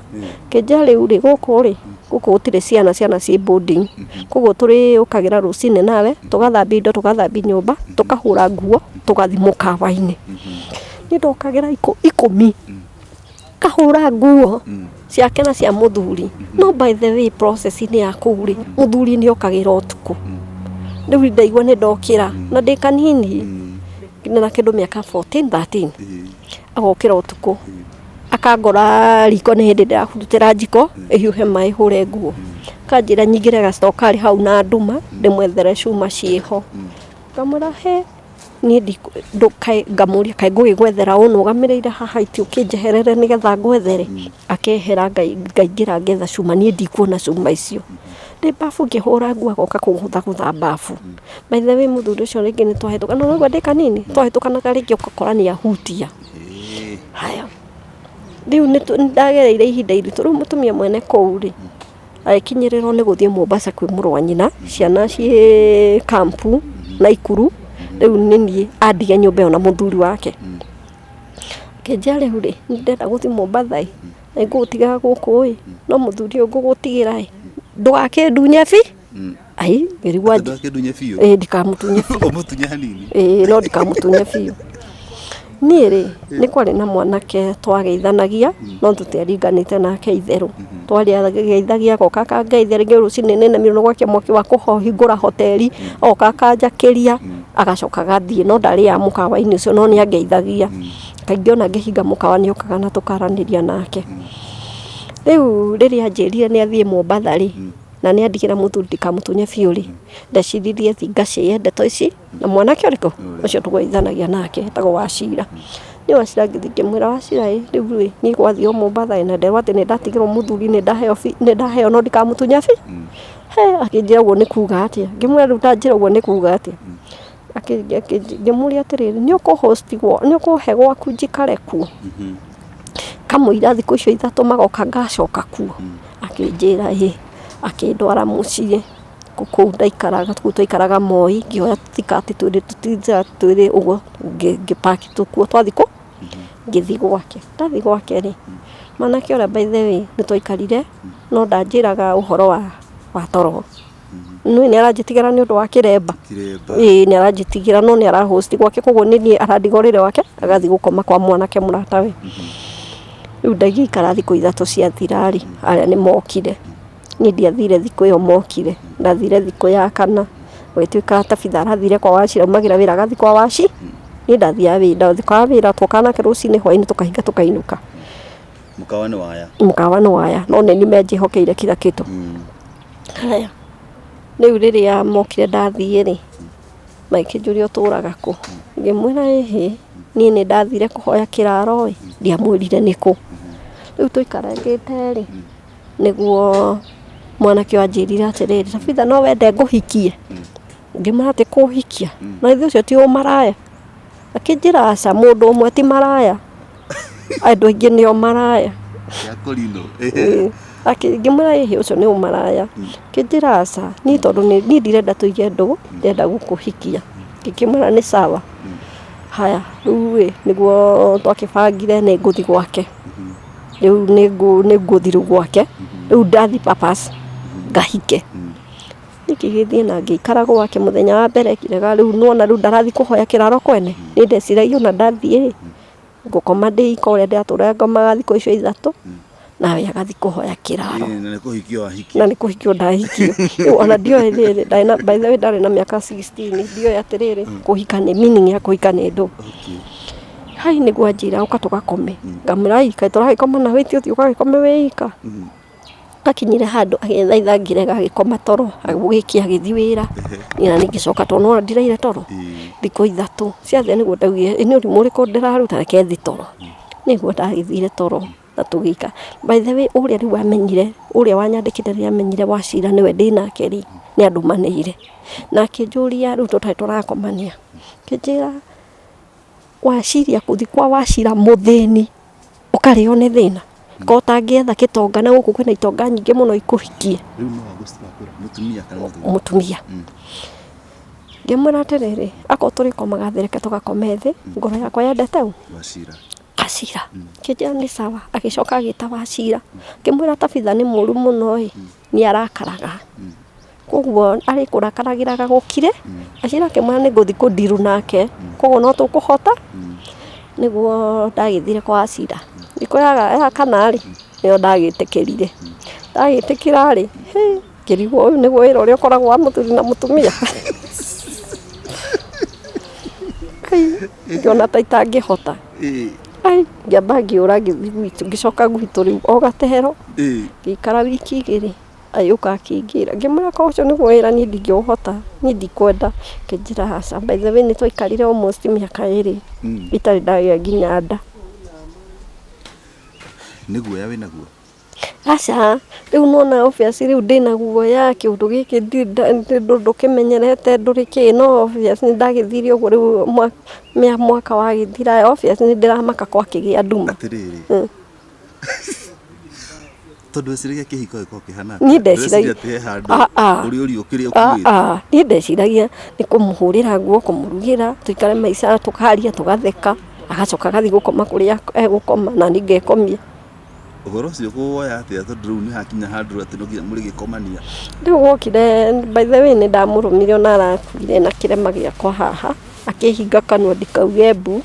Speaker 2: Makĩnjĩra rĩu rĩ gũkũ rĩ, gũkũ gũtirĩ ciana, ciana ciĩ boarding. Koguo tũrĩũkagĩra rũcinĩ nawe, tũgathambia indo, tũgathambia nyũmba, tũkahũra nguo, tũgathiĩ mũkawa-inĩ. Niĩ ndokagĩra ikũmi ngahũra nguo ciake na cia mũthuri. No by the way process-inĩ ya kũu rĩ, mũthuri nĩ okagĩra ũtukũ. Rĩu ndaigua nĩ ndokĩra na ndĩ kanini na kĩndũ mĩaka 14, 13, agokĩra ũtukũ akangora riko nĩ hĩndĩ ndĩrahurutĩra njiko ĩhiũhe maĩ hũre nguo. Akanjĩra nyingĩre gacito karĩ hau na nduma ndĩmwethere cuma ciĩho. Ngamwĩra hĩ niĩ ngamũria kaĩ ngũgĩgwethera ũnũgamĩrĩire haha itĩ ũkĩnjeherere nĩgetha ngwethere. Akehera ngaingĩra ngetha cuma niĩ ndikuona cuma icio. Ndĩ babu ngĩhũra nguo agoka kũgũthagũtha babu. By the way mũthuri ũcio rĩngĩ nĩ twahĩtũkanaga, no ũraigua ndĩ kanini, twahĩtũkanaga rĩngĩ ũgakora nĩ ahutia. Haya, rĩu nĩ ndagereire ihinda iritũ, rĩu mũtumia mwene kũu rĩ, agĩkinyĩrĩrwo nĩ gũthiĩ Mombasa kwĩ mũrũ wa nyina, ciana ciĩ kampu Naikuru, rĩu nĩ niĩ andiga nyũmba ĩyo na mũthuri wake. Akĩnjĩra rĩu rĩ, nĩ ndĩrenda gũthiĩ Mombatha ĩ, na nĩngũgũtiga gũkũ ĩ, no mũthuri ũyũ ngũgũtigĩra ĩ, ndũgakĩndunye bi, ai ngĩrigwo anjĩ
Speaker 1: Ndũgakĩndunye biũ?
Speaker 2: Ĩ ndikamũtunye biũ.
Speaker 1: Ũmũtunye hanini?
Speaker 2: Ĩĩ no ndikamũtunye biũ. Niĩ rĩ, nĩ kwarĩ na mwanake twageithanagia, no tũtiaringanĩte nake itherũ. Twageithagia agoka akangeithia rĩngĩ rũcinĩ nĩ nemirwo nĩ gwakia mwaki wa kũhingũra hoteri, agoka akanjakĩria, agacoka agathiĩ, no ndarĩaga mũkawa-inĩ ũcio no nĩ angeithagia. Kaingĩ ona ngĩhinga mũkawa nĩ okaga na tũkaranĩria nake. Rĩu rĩrĩa anjĩrire nĩ athiĩ Mombatha rĩ, na nĩ andigĩra mũthuri ndikamũtunye biũ rĩ, ndeciririe thiĩ ngaciye ndeto ici na mwanake ũrĩkũ ũcio tũgeithanagia nake etagwo Wachira. Niĩ Wachira ngĩthiĩ ngĩmwĩra Wachira ĩ, rĩu rĩ niĩ gwathiĩ o Mombatha ĩ na nderwo atĩ nĩ ndatigĩrwo mũthuri nĩ ndaheo nĩ ndaheo no ndikamũtunye biũ. He akĩnjĩra ũguo nĩ kuga atĩa? Ngĩmwĩra rĩu ta njĩra ũguo nĩ kuga atĩa? Ngĩmũria atĩrĩrĩ, nĩ ũkũ host nĩ ũkũhe gwaku njikare kuo? Kamũira thikũ icio ithatũ magoka ngacoka kuo? Akĩnjĩra ĩĩ, akĩndwara mũciĩ kũu ndaikaraga, kũu twaikaraga Moi, ngĩoya tũthikati twĩrĩ tũtinda twĩrĩ ũguo, ngĩ pack tũkuo twa thikũ, ngĩthiĩ gwake. Ndathiĩ gwake rĩ, mwanake ũrĩa by the way nĩ twaikarire no ndanjĩraga ũhoro wa toro. Nĩ nĩ aranjĩtigĩra nĩ ũndũ wa kĩremba. Ĩĩ nĩ aranjĩtigĩra no nĩ ara host gwake koguo nĩ niĩ arandiga ũrĩrĩ wake agathiĩ gũkoma kwa mwanake mũratawe. Rĩu ndagĩikara thikũ ithatũ ciathira rĩ, arĩa nĩ mokire. Niĩ ndiathire thikũ ĩyo mokire, ndathire thikũ ya kana. Gũgĩtuĩka Tabitha arathire kwa Wachira, aumagĩra wĩra agathiĩ kwa Waci, niĩ ndathiaga wĩra, ndathiĩ kwa wĩra twokaga nake rũcinĩ hwainĩ tũkahinga tũkainũka.
Speaker 1: Mũkawa nĩ waya.
Speaker 2: Mũkawa nĩ waya, no nĩ niĩ menjĩhokeire kila kitu. Haya, rĩu rĩrĩa mokire ndathiĩ rĩ, magĩkĩnjũria ũtũraga kũ? Ngĩmwĩra ĩhĩ, niĩ nĩ ndathire kũhoya kĩraro ĩ, ndiamwĩrire nĩkũ. Rĩu tũikarangĩte rĩ, nĩguo mwanake ũyũ anjĩrire atĩrĩrĩ, Tabitha no wende ngũhikie? Ngĩmwĩra atĩ kũhikia na ithuĩ ũcio ti ũmaraya. Akĩnjĩra aca, mũndũ ũmwe ti maraya, andũ aingĩ nĩo maraya.
Speaker 1: Ya kũrinũ.
Speaker 2: Ĩĩ. Ngĩmwĩra ĩhĩ ũcio nĩ ũmaraya. Akĩnjĩra aca, niĩ tondũ niĩ ndirenda tũige ndũgũ, ndĩrenda gũkũhikia. Ngĩkĩmwĩra nĩ sawa. Haya, rĩu ĩ, nĩguo twakĩbangire nĩ ngũthiĩ gwake. Rĩu nĩ ngũthiĩ rĩu gwake, rĩu ndathiĩ purpose ngahike. Niĩ ngĩgĩthiĩ na ngĩikara gwake mũthenya wa mbere ngĩrega rĩu nĩwona rĩu ndarathiĩ kũhoya kĩraro kwene, niĩ ndeciragia ona ndathiĩ rĩ, ngũkoma ndĩ ika ũrĩa ndĩratũraga ngomaga thikũ icio ithatũ, nawe agathiĩ kũhoya kĩraro.
Speaker 1: Ĩĩ, na nĩ kũhikio wahikio.
Speaker 2: Na nĩ kũhikio ndahikio. Rĩu ona ndioĩ rĩrĩ, ndarĩ na, by the way ndarĩ na mĩaka 16, ndioĩ atĩrĩrĩ, kũhika nĩ meaning ya kũhika nĩ ndũ. Hai nĩguo anjĩra ũka tũgakome. Ngamwĩra ai kaĩ tũragĩkoma nawe ti ũthiĩ ũgagĩkome wĩ ika. Akinyire handũ agĩthaitha ngĩrega agĩkoma toro, gũgĩkĩa agĩthiĩ wĩra. Niĩ nani ngĩcoka tondũ nĩwona ndiraire toro thikũ ithatũ ciothe nĩguo ndaugire ĩ nĩ ũrimũ ũrĩkũ ndĩraruta reke thiĩ toro. Nĩguo ndagĩthire toro na tũgĩikara. By the way ũrĩa rĩu wamenyire, ũrĩa wanyandĩkĩte rĩrĩa amenyire Wachira nĩwe ndĩnake rĩ, nĩ andũmanĩire. Na akĩnjũria rĩu tũtarĩ tũrakomania, akĩnjĩra Waciria gũthiĩ kwa Wachira mũthĩni ũkarĩo nĩ thĩna? Ko ũtangĩetha kĩtonga na gũkũ kwĩna itonga nyingĩ mũno ikũhikie.
Speaker 1: Rĩu no akwĩra mũtumia kana mũthuri?
Speaker 2: Mũtumia. Ngĩmwĩra atĩrĩrĩ, akorwo tũrĩkomaga thĩ reke tũgakome thĩ, ngoro yakwa yendete ũ?
Speaker 1: Wachira.
Speaker 2: Wachira. Akĩnjĩra nĩ sawa, agĩcoka agĩta Wachira, akĩmwĩra Tabitha nĩ mũru mũno ĩ, nĩ arakaraga. Koguo arĩ kũrakaragĩra gagũkire, Wachira akĩmwĩra nĩ ngũthiĩ kũ deal nake, koguo no tũkũhota, nĩguo ndagĩthire kwa Wachira. Thikũ ya kana rĩ, nĩyo ndagĩtĩkĩrire. Ndagĩtĩkĩra rĩ, hĩ, ngĩrigwo ũyũ nĩguo wĩra ũrĩa ũkoragwo wa mũthuri na mũtumia? Ngĩona ta itangĩhota. Ai, ngĩamba ngĩũra ngĩthiĩ gwitũ, ngĩcoka gwitũ rĩu o gatero, ngĩikara wiki igĩrĩ, agĩũka akĩngĩra, ngĩmwĩra korwo ũcio nĩguo wĩra niĩ ndingĩũhota, niĩ ndikwenda, akĩnjĩra aca. By the way nĩ twaikarire almost mĩaka ĩrĩ itarĩ ndagĩa nginya nda.
Speaker 1: Nĩ guoya wĩnaguo?
Speaker 2: Aca, rĩu nĩwona obvious rĩu ndĩna guoya kĩũndũ gĩkĩ ndũkĩmenyerete ndũrĩ kĩ, no obvious nĩndagĩthire ũguo rĩu mwaka wagĩthira obvious nĩndĩramaka gwakĩgĩa nduma.
Speaker 1: Atĩrĩrĩ, tondũ weciragia kĩhiko gĩkoragwo kĩhana
Speaker 2: atĩa? Niĩ ndeciragia
Speaker 1: Ndũreciria atĩ he handũ ũrĩ ũria kĩrĩa ũkuĩte?
Speaker 2: Niĩ ndeciragia nĩ kũmũhũrĩra nguo, kũmũrugĩra, tũikare maica tũkaria tũgatheka, agacoka agathiĩ gũkoma kũrĩa egũkoma naniĩ ngekomia.
Speaker 1: Ũhoro ũcio ũkũwoya atĩa tondũ rĩu nĩ hakinya handũ atĩ no nginya mũrĩgĩkomania?
Speaker 2: Rĩu wokire, by the way nĩ ndamũrũmire ona arakuire na kĩrema gĩakwa haha, akĩhinga kanua ndikauge mbu,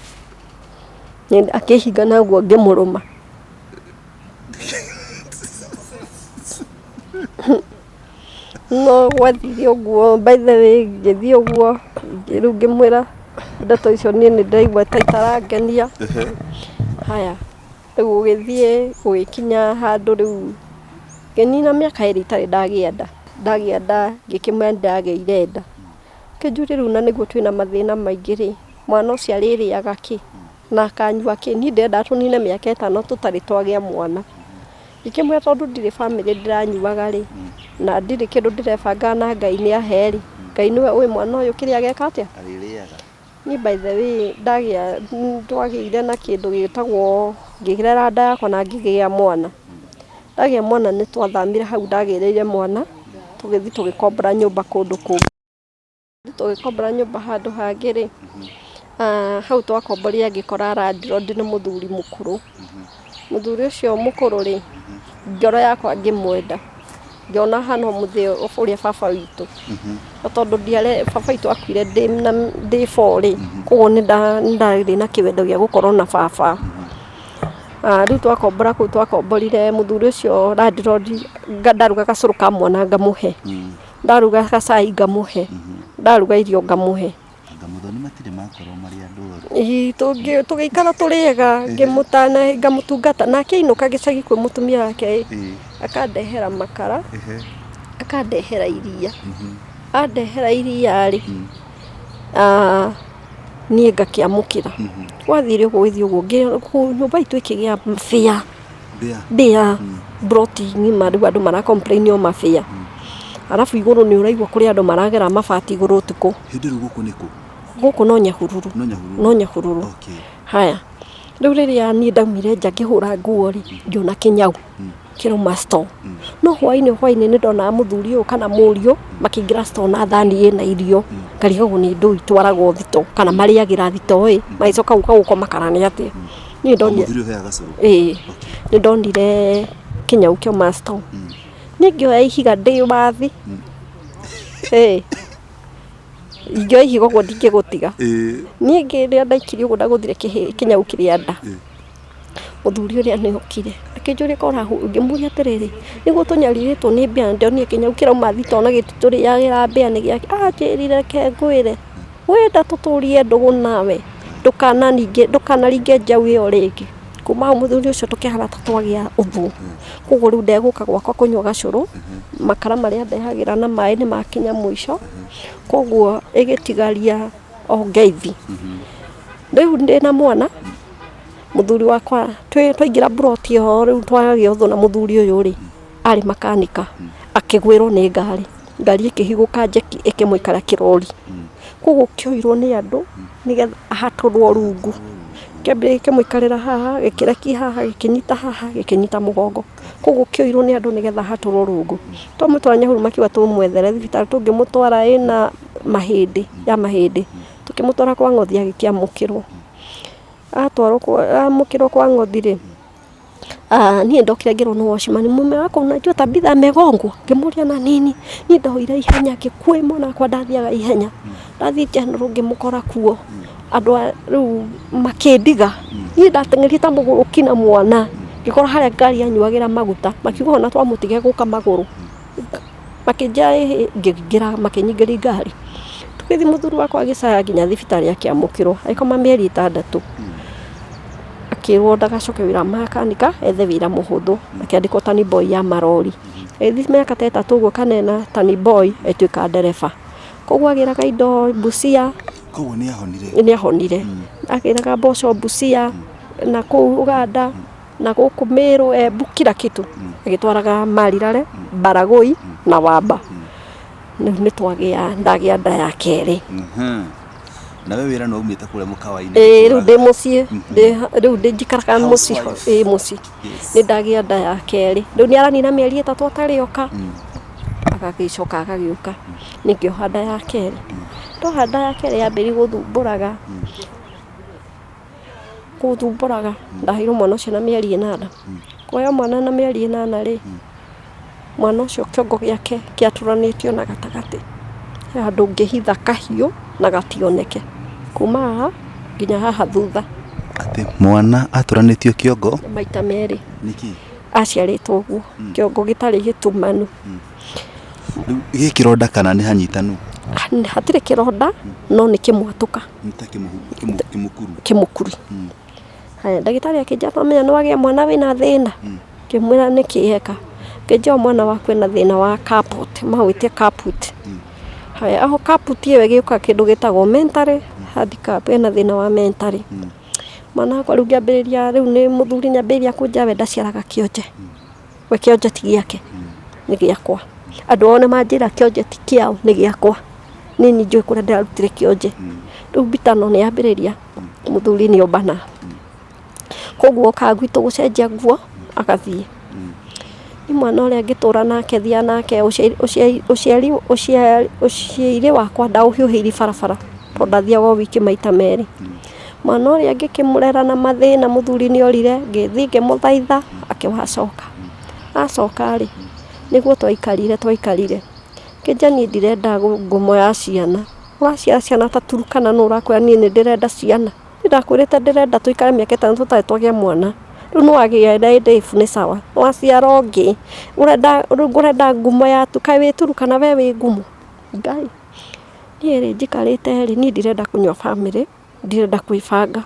Speaker 2: akĩhinga naguo ngĩmũrũma. No gwathire ũguo, by the way ngĩthiĩ ũguo, rĩu ngĩmwĩra ndeto icio niĩ nĩ ndĩraigua ta itarangenia. Haya. Rĩu gũgĩthiĩ gũgĩkinya handũ rĩu ngĩnina mĩaka ĩrĩ itarĩ ndagĩa nda, ndagĩa nda ngĩkĩmenya nĩ ndagĩire nda. Akĩnjũria rĩu na nĩguo twĩna mathĩna maingĩ rĩ, mwana ũcio arĩrĩaga kĩ na akanyua kĩ? Niĩ ndĩrendaga tũnine mĩaka ĩtano tũtarĩ twagĩa mwana. Ngĩkĩmwĩra tondũ ndirĩ bamĩrĩ ndĩranyuaga rĩ, na ndirĩ kĩndũ ndĩrebanga na Ngai nĩ ahe rĩ, Ngai nĩwe ũĩ mwana ũyũ kĩrĩa ageka atĩa?
Speaker 1: Arĩrĩaga.
Speaker 2: Niĩ by the way ndagĩa, twagĩire na kĩndũ gĩtagwo, ngĩrera nda yakwa na ngĩgĩa mwana. Ndagĩa mwana nĩ twathamire hau ndagĩrĩire mwana, tũgĩthiĩ tũgĩkombora nyũmba kũndũ kũngĩ. Tũgĩkombora nyũmba handũ hangĩ rĩ, hau twakomborire ngĩkora landlord nĩ mũthuri mũkũrũ. Mũthuri ũcio mũkũrũ rĩ, ngoro yakwa ngĩmwenda. Ngĩona ahana o mũthee ũrĩa baba witũ. Na tondũ baba witũ akuire ndĩ four rĩ, koguo nĩ ndarĩ na kĩwendo gĩa gũkorwo na baba. Rĩu twakombora kũu twakomborire mũthuri ũcio landlord ndaruga gacũrũ ka mwana ngamũhe, ndaruga gacai ngamũhe, ndaruga irio ngamũhe.
Speaker 1: Anga Muthoni matirĩ makorwo marĩ andũ oru.
Speaker 2: Ĩĩ tũgĩikara tũrĩ ega, ngĩmũtana ngamũtungata, nake ainũka gĩcagi kwĩ mũtumia wake ĩ, akandehera makara, akandehera iria, andehera iria rĩ, niĩ ngakĩamũkĩra. Gwathire ũguo gũgĩthiĩ ũguo, nyũmba itũ ĩkĩgĩa mbĩa,
Speaker 1: Mbĩa.
Speaker 2: Mbĩa, mburoti ng'ima rĩu andũ mara complain o mabĩa. Arabu igũrũ nĩ ũraigua kũrĩ andũ maragera mabati igũrũ ũtukũ.
Speaker 1: Hĩndĩ rĩu gũkũ nĩ kũ?
Speaker 2: Gũkũ no Nyahururu.
Speaker 1: No Nyahururu.
Speaker 2: No Nyahururu.
Speaker 1: Okay.
Speaker 2: Haya. Rĩu rĩrĩa niĩ ndaumire nja ngĩhũra nguo rĩ, ngĩona kĩnyau kĩrauma store. No hwainĩ hwainĩ nĩ ndonaga mũthuri ũyũ kana mũriũ makĩingĩra store na thani ĩna irio. Ngarigagwo nĩ ndũ itwaragwo thito kana marĩagĩra thito ĩ, magĩcoka gũka gũkoma kana nĩ atĩa. Niĩ ndonire
Speaker 1: Mũthuri ũyũ heaga cũrũ.
Speaker 2: Ĩĩ, nĩ ndonire kĩnyau kĩauma store. Niĩ ngĩoya ihiga ndĩ wathi. Ĩĩ. Ingĩoya ihiga ũguo ndingĩgũtiga.
Speaker 1: Ĩĩ.
Speaker 2: Niĩ ngĩrĩa ndaikirie ũguo ndagũthire kĩnyau kĩrĩa nda. Mũthuri ũrĩa nĩ okire akĩnjũria korwo ngĩmũria atĩrĩrĩ, nĩguo tũnyarirĩtwo nĩ mbĩa ndonire kĩnyau kĩrauma thitoo na gĩtitũrĩagĩra mbĩa nĩ gĩake. Anjĩrire reke ngwĩre, wenda tũtũrie ndũgũ nawe ndũkanaringe njaũ ĩyo rĩngĩ. Kuma hau mũthuri ũcio tũkĩhana ta twagĩa ũthũ. Koguo rĩu ndegũka gwakwa kũnyua gacũrũ, makara marĩa ndehagĩra na maĩ nĩ makinya mũico, koguo ĩgĩtigaria o ngeithi. Rĩu ndĩna mwana, mũthuri wakwa twaingĩra mburoti ĩyo rĩu twagĩa ũthũ na mũthuri ũyũ rĩ, arĩ makanika, akĩgwĩrwo nĩ ngari, ngari ĩkĩhigũka njeki ĩkĩmũikara kĩrori. Koguo kĩoirwo nĩ andũ nĩgetha ahatũrwo rungu. Kĩambĩrĩria gĩkĩmũikarĩra haha, gĩkĩrekia haha, gĩkĩnyita haha, gĩkĩnyita mũgongo. Koguo kĩoirwo nĩ andũ nĩgetha ahatũrwo rungu. Twamũtwara Nyahururu makiuga tũmwethere thibitarĩ tũngĩmũtwara ĩna mahĩndĩ, ya mahĩndĩ. Tũkĩmũtwara kwa Ng'othi agĩkĩamũkĩrwo. Atwarwo amũkĩrwo kwa Ng'othi rĩ, niĩ ndokire ngĩrwo nĩ watchman, mume wako unajua Tabitha amegongwa? Ngĩmũria na nini? Niĩ ndoire ihenya ngĩkua mwana wakwa ndathiaga ihenya. Ndathiĩ General ngĩmũkora kuo. Andũ a rĩu makĩndiga. Niĩ ndateng'erire ta mũgũrũki na mwana. Ngĩkora harĩa ngari yanyuagĩra maguta. Makiuga ona twamũtiga egũka magũrũ. Makĩnjĩra ĩhĩ, ngĩingĩra makĩnyingĩria ngari. Tũgĩthiĩ mũthuri wakwa agĩcaya nginya thibitarĩ akĩamũkĩrwo. Agĩkoma mĩeri 6. Akĩrwo ndagacoke wĩra wa makanika ethe wĩra mũhũthũ. Akĩandĩkwo tani boy ya marori. Agĩthiĩ mĩaka ta 3 ũguo kana 4 tani boy agĩtuĩka ndereba. Koguo agĩraga indo Busia.
Speaker 1: Koguo nĩ ahonire.
Speaker 2: Nĩ ahonire. Agĩraga mboco Busia na kũu Uganda na gũkũ Meru, Embu, kila kitu. Agĩtwaraga Marirare, Baragoi na Wamba. Rĩu nĩ twagĩa ndagĩa nda ya kerĩ.
Speaker 1: Na we wĩra nĩ waumĩte kũrĩa mũkawa-inĩ?
Speaker 2: Ĩĩ, rĩu ndĩ mũciĩ, rĩu ndĩ njikaraga mũciĩ,
Speaker 1: Housewife.
Speaker 2: ĩĩ mũciĩ.
Speaker 1: Yes.
Speaker 2: Nĩ ndagĩa nda ya kerĩ. Rĩu nĩ aranina mĩeri 3 atarĩ oka. Agagĩcoka agagĩũka. Nĩ ngĩoha nda ya kerĩ. Ndoha nda ya kerĩ yambĩrĩria gũthumbũraga. Gũthumbũraga. Ndaheirwo mwana ũcio na mĩeri 8. Kuoya mwana na mĩeri 8 rĩ, mwana ũcio kĩongo gĩake kĩatũranĩtio na gatagatĩ. He handũ ũngĩhitha kahiũ na gationeke. Kuma haha nginya haha thutha.
Speaker 1: Atĩ mwana atũranĩtio kĩongo?
Speaker 2: Maita merĩ.
Speaker 1: Nĩkĩ?
Speaker 2: Aciarĩtwo ũguo, kĩongo gĩtarĩ gĩtumanu.
Speaker 1: Rĩu gĩ kĩronda kana nĩ hanyitanu?
Speaker 2: Hatirĩ kĩronda, no nĩ kĩmwatũka.
Speaker 1: Nĩ ta kĩmũkuru.
Speaker 2: Kĩmũkuru. Haya, ndagĩtarĩ akĩnjĩra twamenya nĩ wagĩa mwana wĩna thĩna. Ngĩmwĩra nĩkĩ eka. Ngĩnjĩra mwana waku ena thĩna wa carport, mawĩte carport. Haya, aho carport ĩyo ĩgĩũka kĩndũ gĩtagwo mentally handicap, ena thĩna wa mentally. Mwana wakwa rĩu ngĩambĩrĩria, rĩu nĩ mũthuri nĩambĩrĩria kũnjĩra we ndaciaraga kĩonje. We kĩonje ti gĩake, nĩ gĩakwa. Andũ ao nĩ manjĩra kĩonje ti kĩao, nĩ gĩakwa. Niĩ nĩ njũĩ kũrĩa ndĩrarutire kĩonje. Rĩu mbitano nĩ yambĩrĩria, mũthuri nĩ ombana. Koguo okaga gwitũ gũcenjia nguo, agathiĩ. Nĩ mwana ũrĩa ngĩtũra nake, thiaga nake, ũciari wakwa ndaũhiũhĩirie barabara, tondũ ndathiaga o wiki maita merĩ. Mwana ũrĩa ngĩkĩmũrera na mathĩna, mũthuri nĩ orire, ngĩthiĩ ngĩmũthaitha, akĩwacoka. Acoka rĩ, nĩguo twaikarire twaikarire. Kĩnja niĩ ndirenda ngumo ya ciana. Ũraciara ciana ta Turkana nũ ũrakwĩra niĩ nĩ ndĩrenda ciana. Niĩ ndakwĩrĩte ndĩrenda tũikare mĩaka 5 tũtarĩ twagĩa mwana. Rĩu nĩ wagĩa na ĩndĩ nĩ sawa. Waciara ũngĩ, ũrenda rĩu ũrenda ngumo ya kaĩ wĩ Turkana we wĩ ngumo. Ngai. Niĩ rĩ njikarĩte rĩ, niĩ ndirenda kũnyua bamĩrĩ, ndirenda kwĩbanga.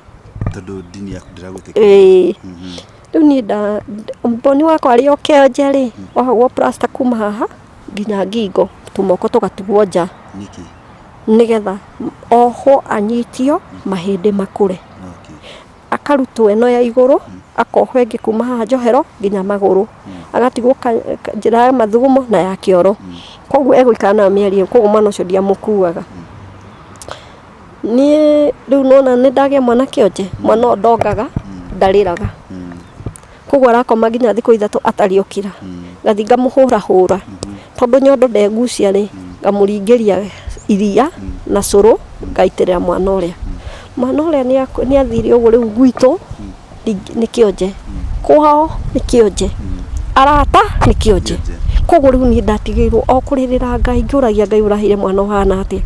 Speaker 1: Tondũ ndini yaku ndĩragwĩtĩkĩria.
Speaker 2: Ĩĩ. Rĩu niĩ nda mboni wakwa arĩ o kĩonje rĩ, ohagwo plaster kuma haha nginya ngingo, tũmoko tũgatigwo nja.
Speaker 1: Nĩkĩ?
Speaker 2: Nĩgetha ohwo anyitio mahĩndĩ makũre.
Speaker 1: Okay.
Speaker 2: Akarutwo ĩno ya igũrũ, akohwo ĩngĩ kuma haha njohero nginya magũrũ, agatigwo njĩra ya mathugumo na ya kĩoro. Koguo egũikara nayo mĩeri ĩyo, koguo mwana ũcio ndiamũkuaga. Niĩ rĩu nona nĩ ndagĩa mwana kĩonje, mwana ũyũ ndongaga, ndarĩraga. Koguo arakoma nginya thikũ 3 atarĩ okĩra. Ngathiĩ ngamũhũra hũra, tondũ nyondo ndegucia rĩ, ngamũringĩria iria na cũrũ ngaitĩrĩra mwana ũrĩa. Mwana ũrĩa nĩ athire ũguo rĩu gwitũ nĩ kĩonje, kwao nĩ kĩonje, arata nĩ kĩonje. Koguo rĩu niĩ ndatigĩirwo o kũrĩrĩra Ngai ngĩũragia Ngai ũraheire mwana ũhana atĩa.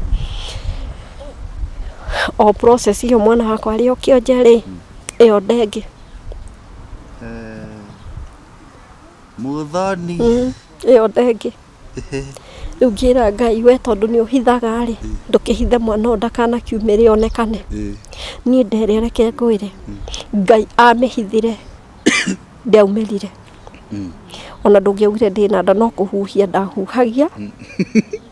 Speaker 2: O process ĩyo mwana wakwa arĩ o kĩonje rĩ, ĩyo ndengĩ.
Speaker 1: Mũthoni.
Speaker 2: Ĩyo ndengĩ. Rĩu ngĩra Ngai we tondũ nĩ ũhithaga rĩ, ndũkĩhithe mwana ũyũ ndakanakiumĩre onekane. Niĩ nderĩa reke ngwĩre, Ngai amĩhithire ndĩaumĩrire. Ona ndũngĩaugire ndĩna nda no kũhuhia ndahuhagia,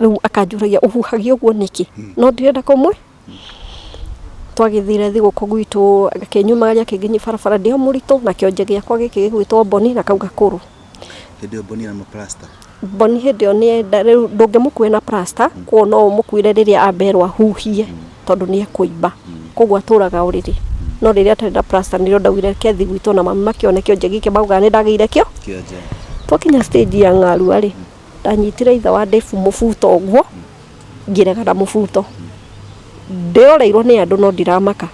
Speaker 2: rĩu akanjũragia ũhuhagia ũguo nĩkĩ? No ndirenda kũmwĩ Twagĩthire thigũkũ gwitũ akĩnyumagaria akĩnginyia barabara ndĩ o mũritũ na kĩonje gĩakwa gĩkĩ gĩgwĩtwo Mboni na kau gakũrũ.
Speaker 1: Hĩndĩ ĩyo Mboni ena plaster?
Speaker 2: Mboni hĩndĩ ĩyo nĩ rĩu ndũngĩmũkuĩra na plaster koguo no ũmũkuĩre rĩrĩa amberwo ahuhie tondũ nĩ ekũimba koguo atũraga ũrĩrĩ. No rĩrĩa atarĩ na plaster nĩrĩo ndaugire reke thiĩ gwitũ na mami makĩone kĩonje gĩkĩ maugaga nĩ ndagĩire kĩo.
Speaker 1: Kĩonje.
Speaker 2: Twakinya stage ya ng'arua rĩ, ndanyitire ithe wa Dave mũbuto ũguo ngĩrega na mũbuto. Ndĩroreirwo nĩ andũ no ndiramaka,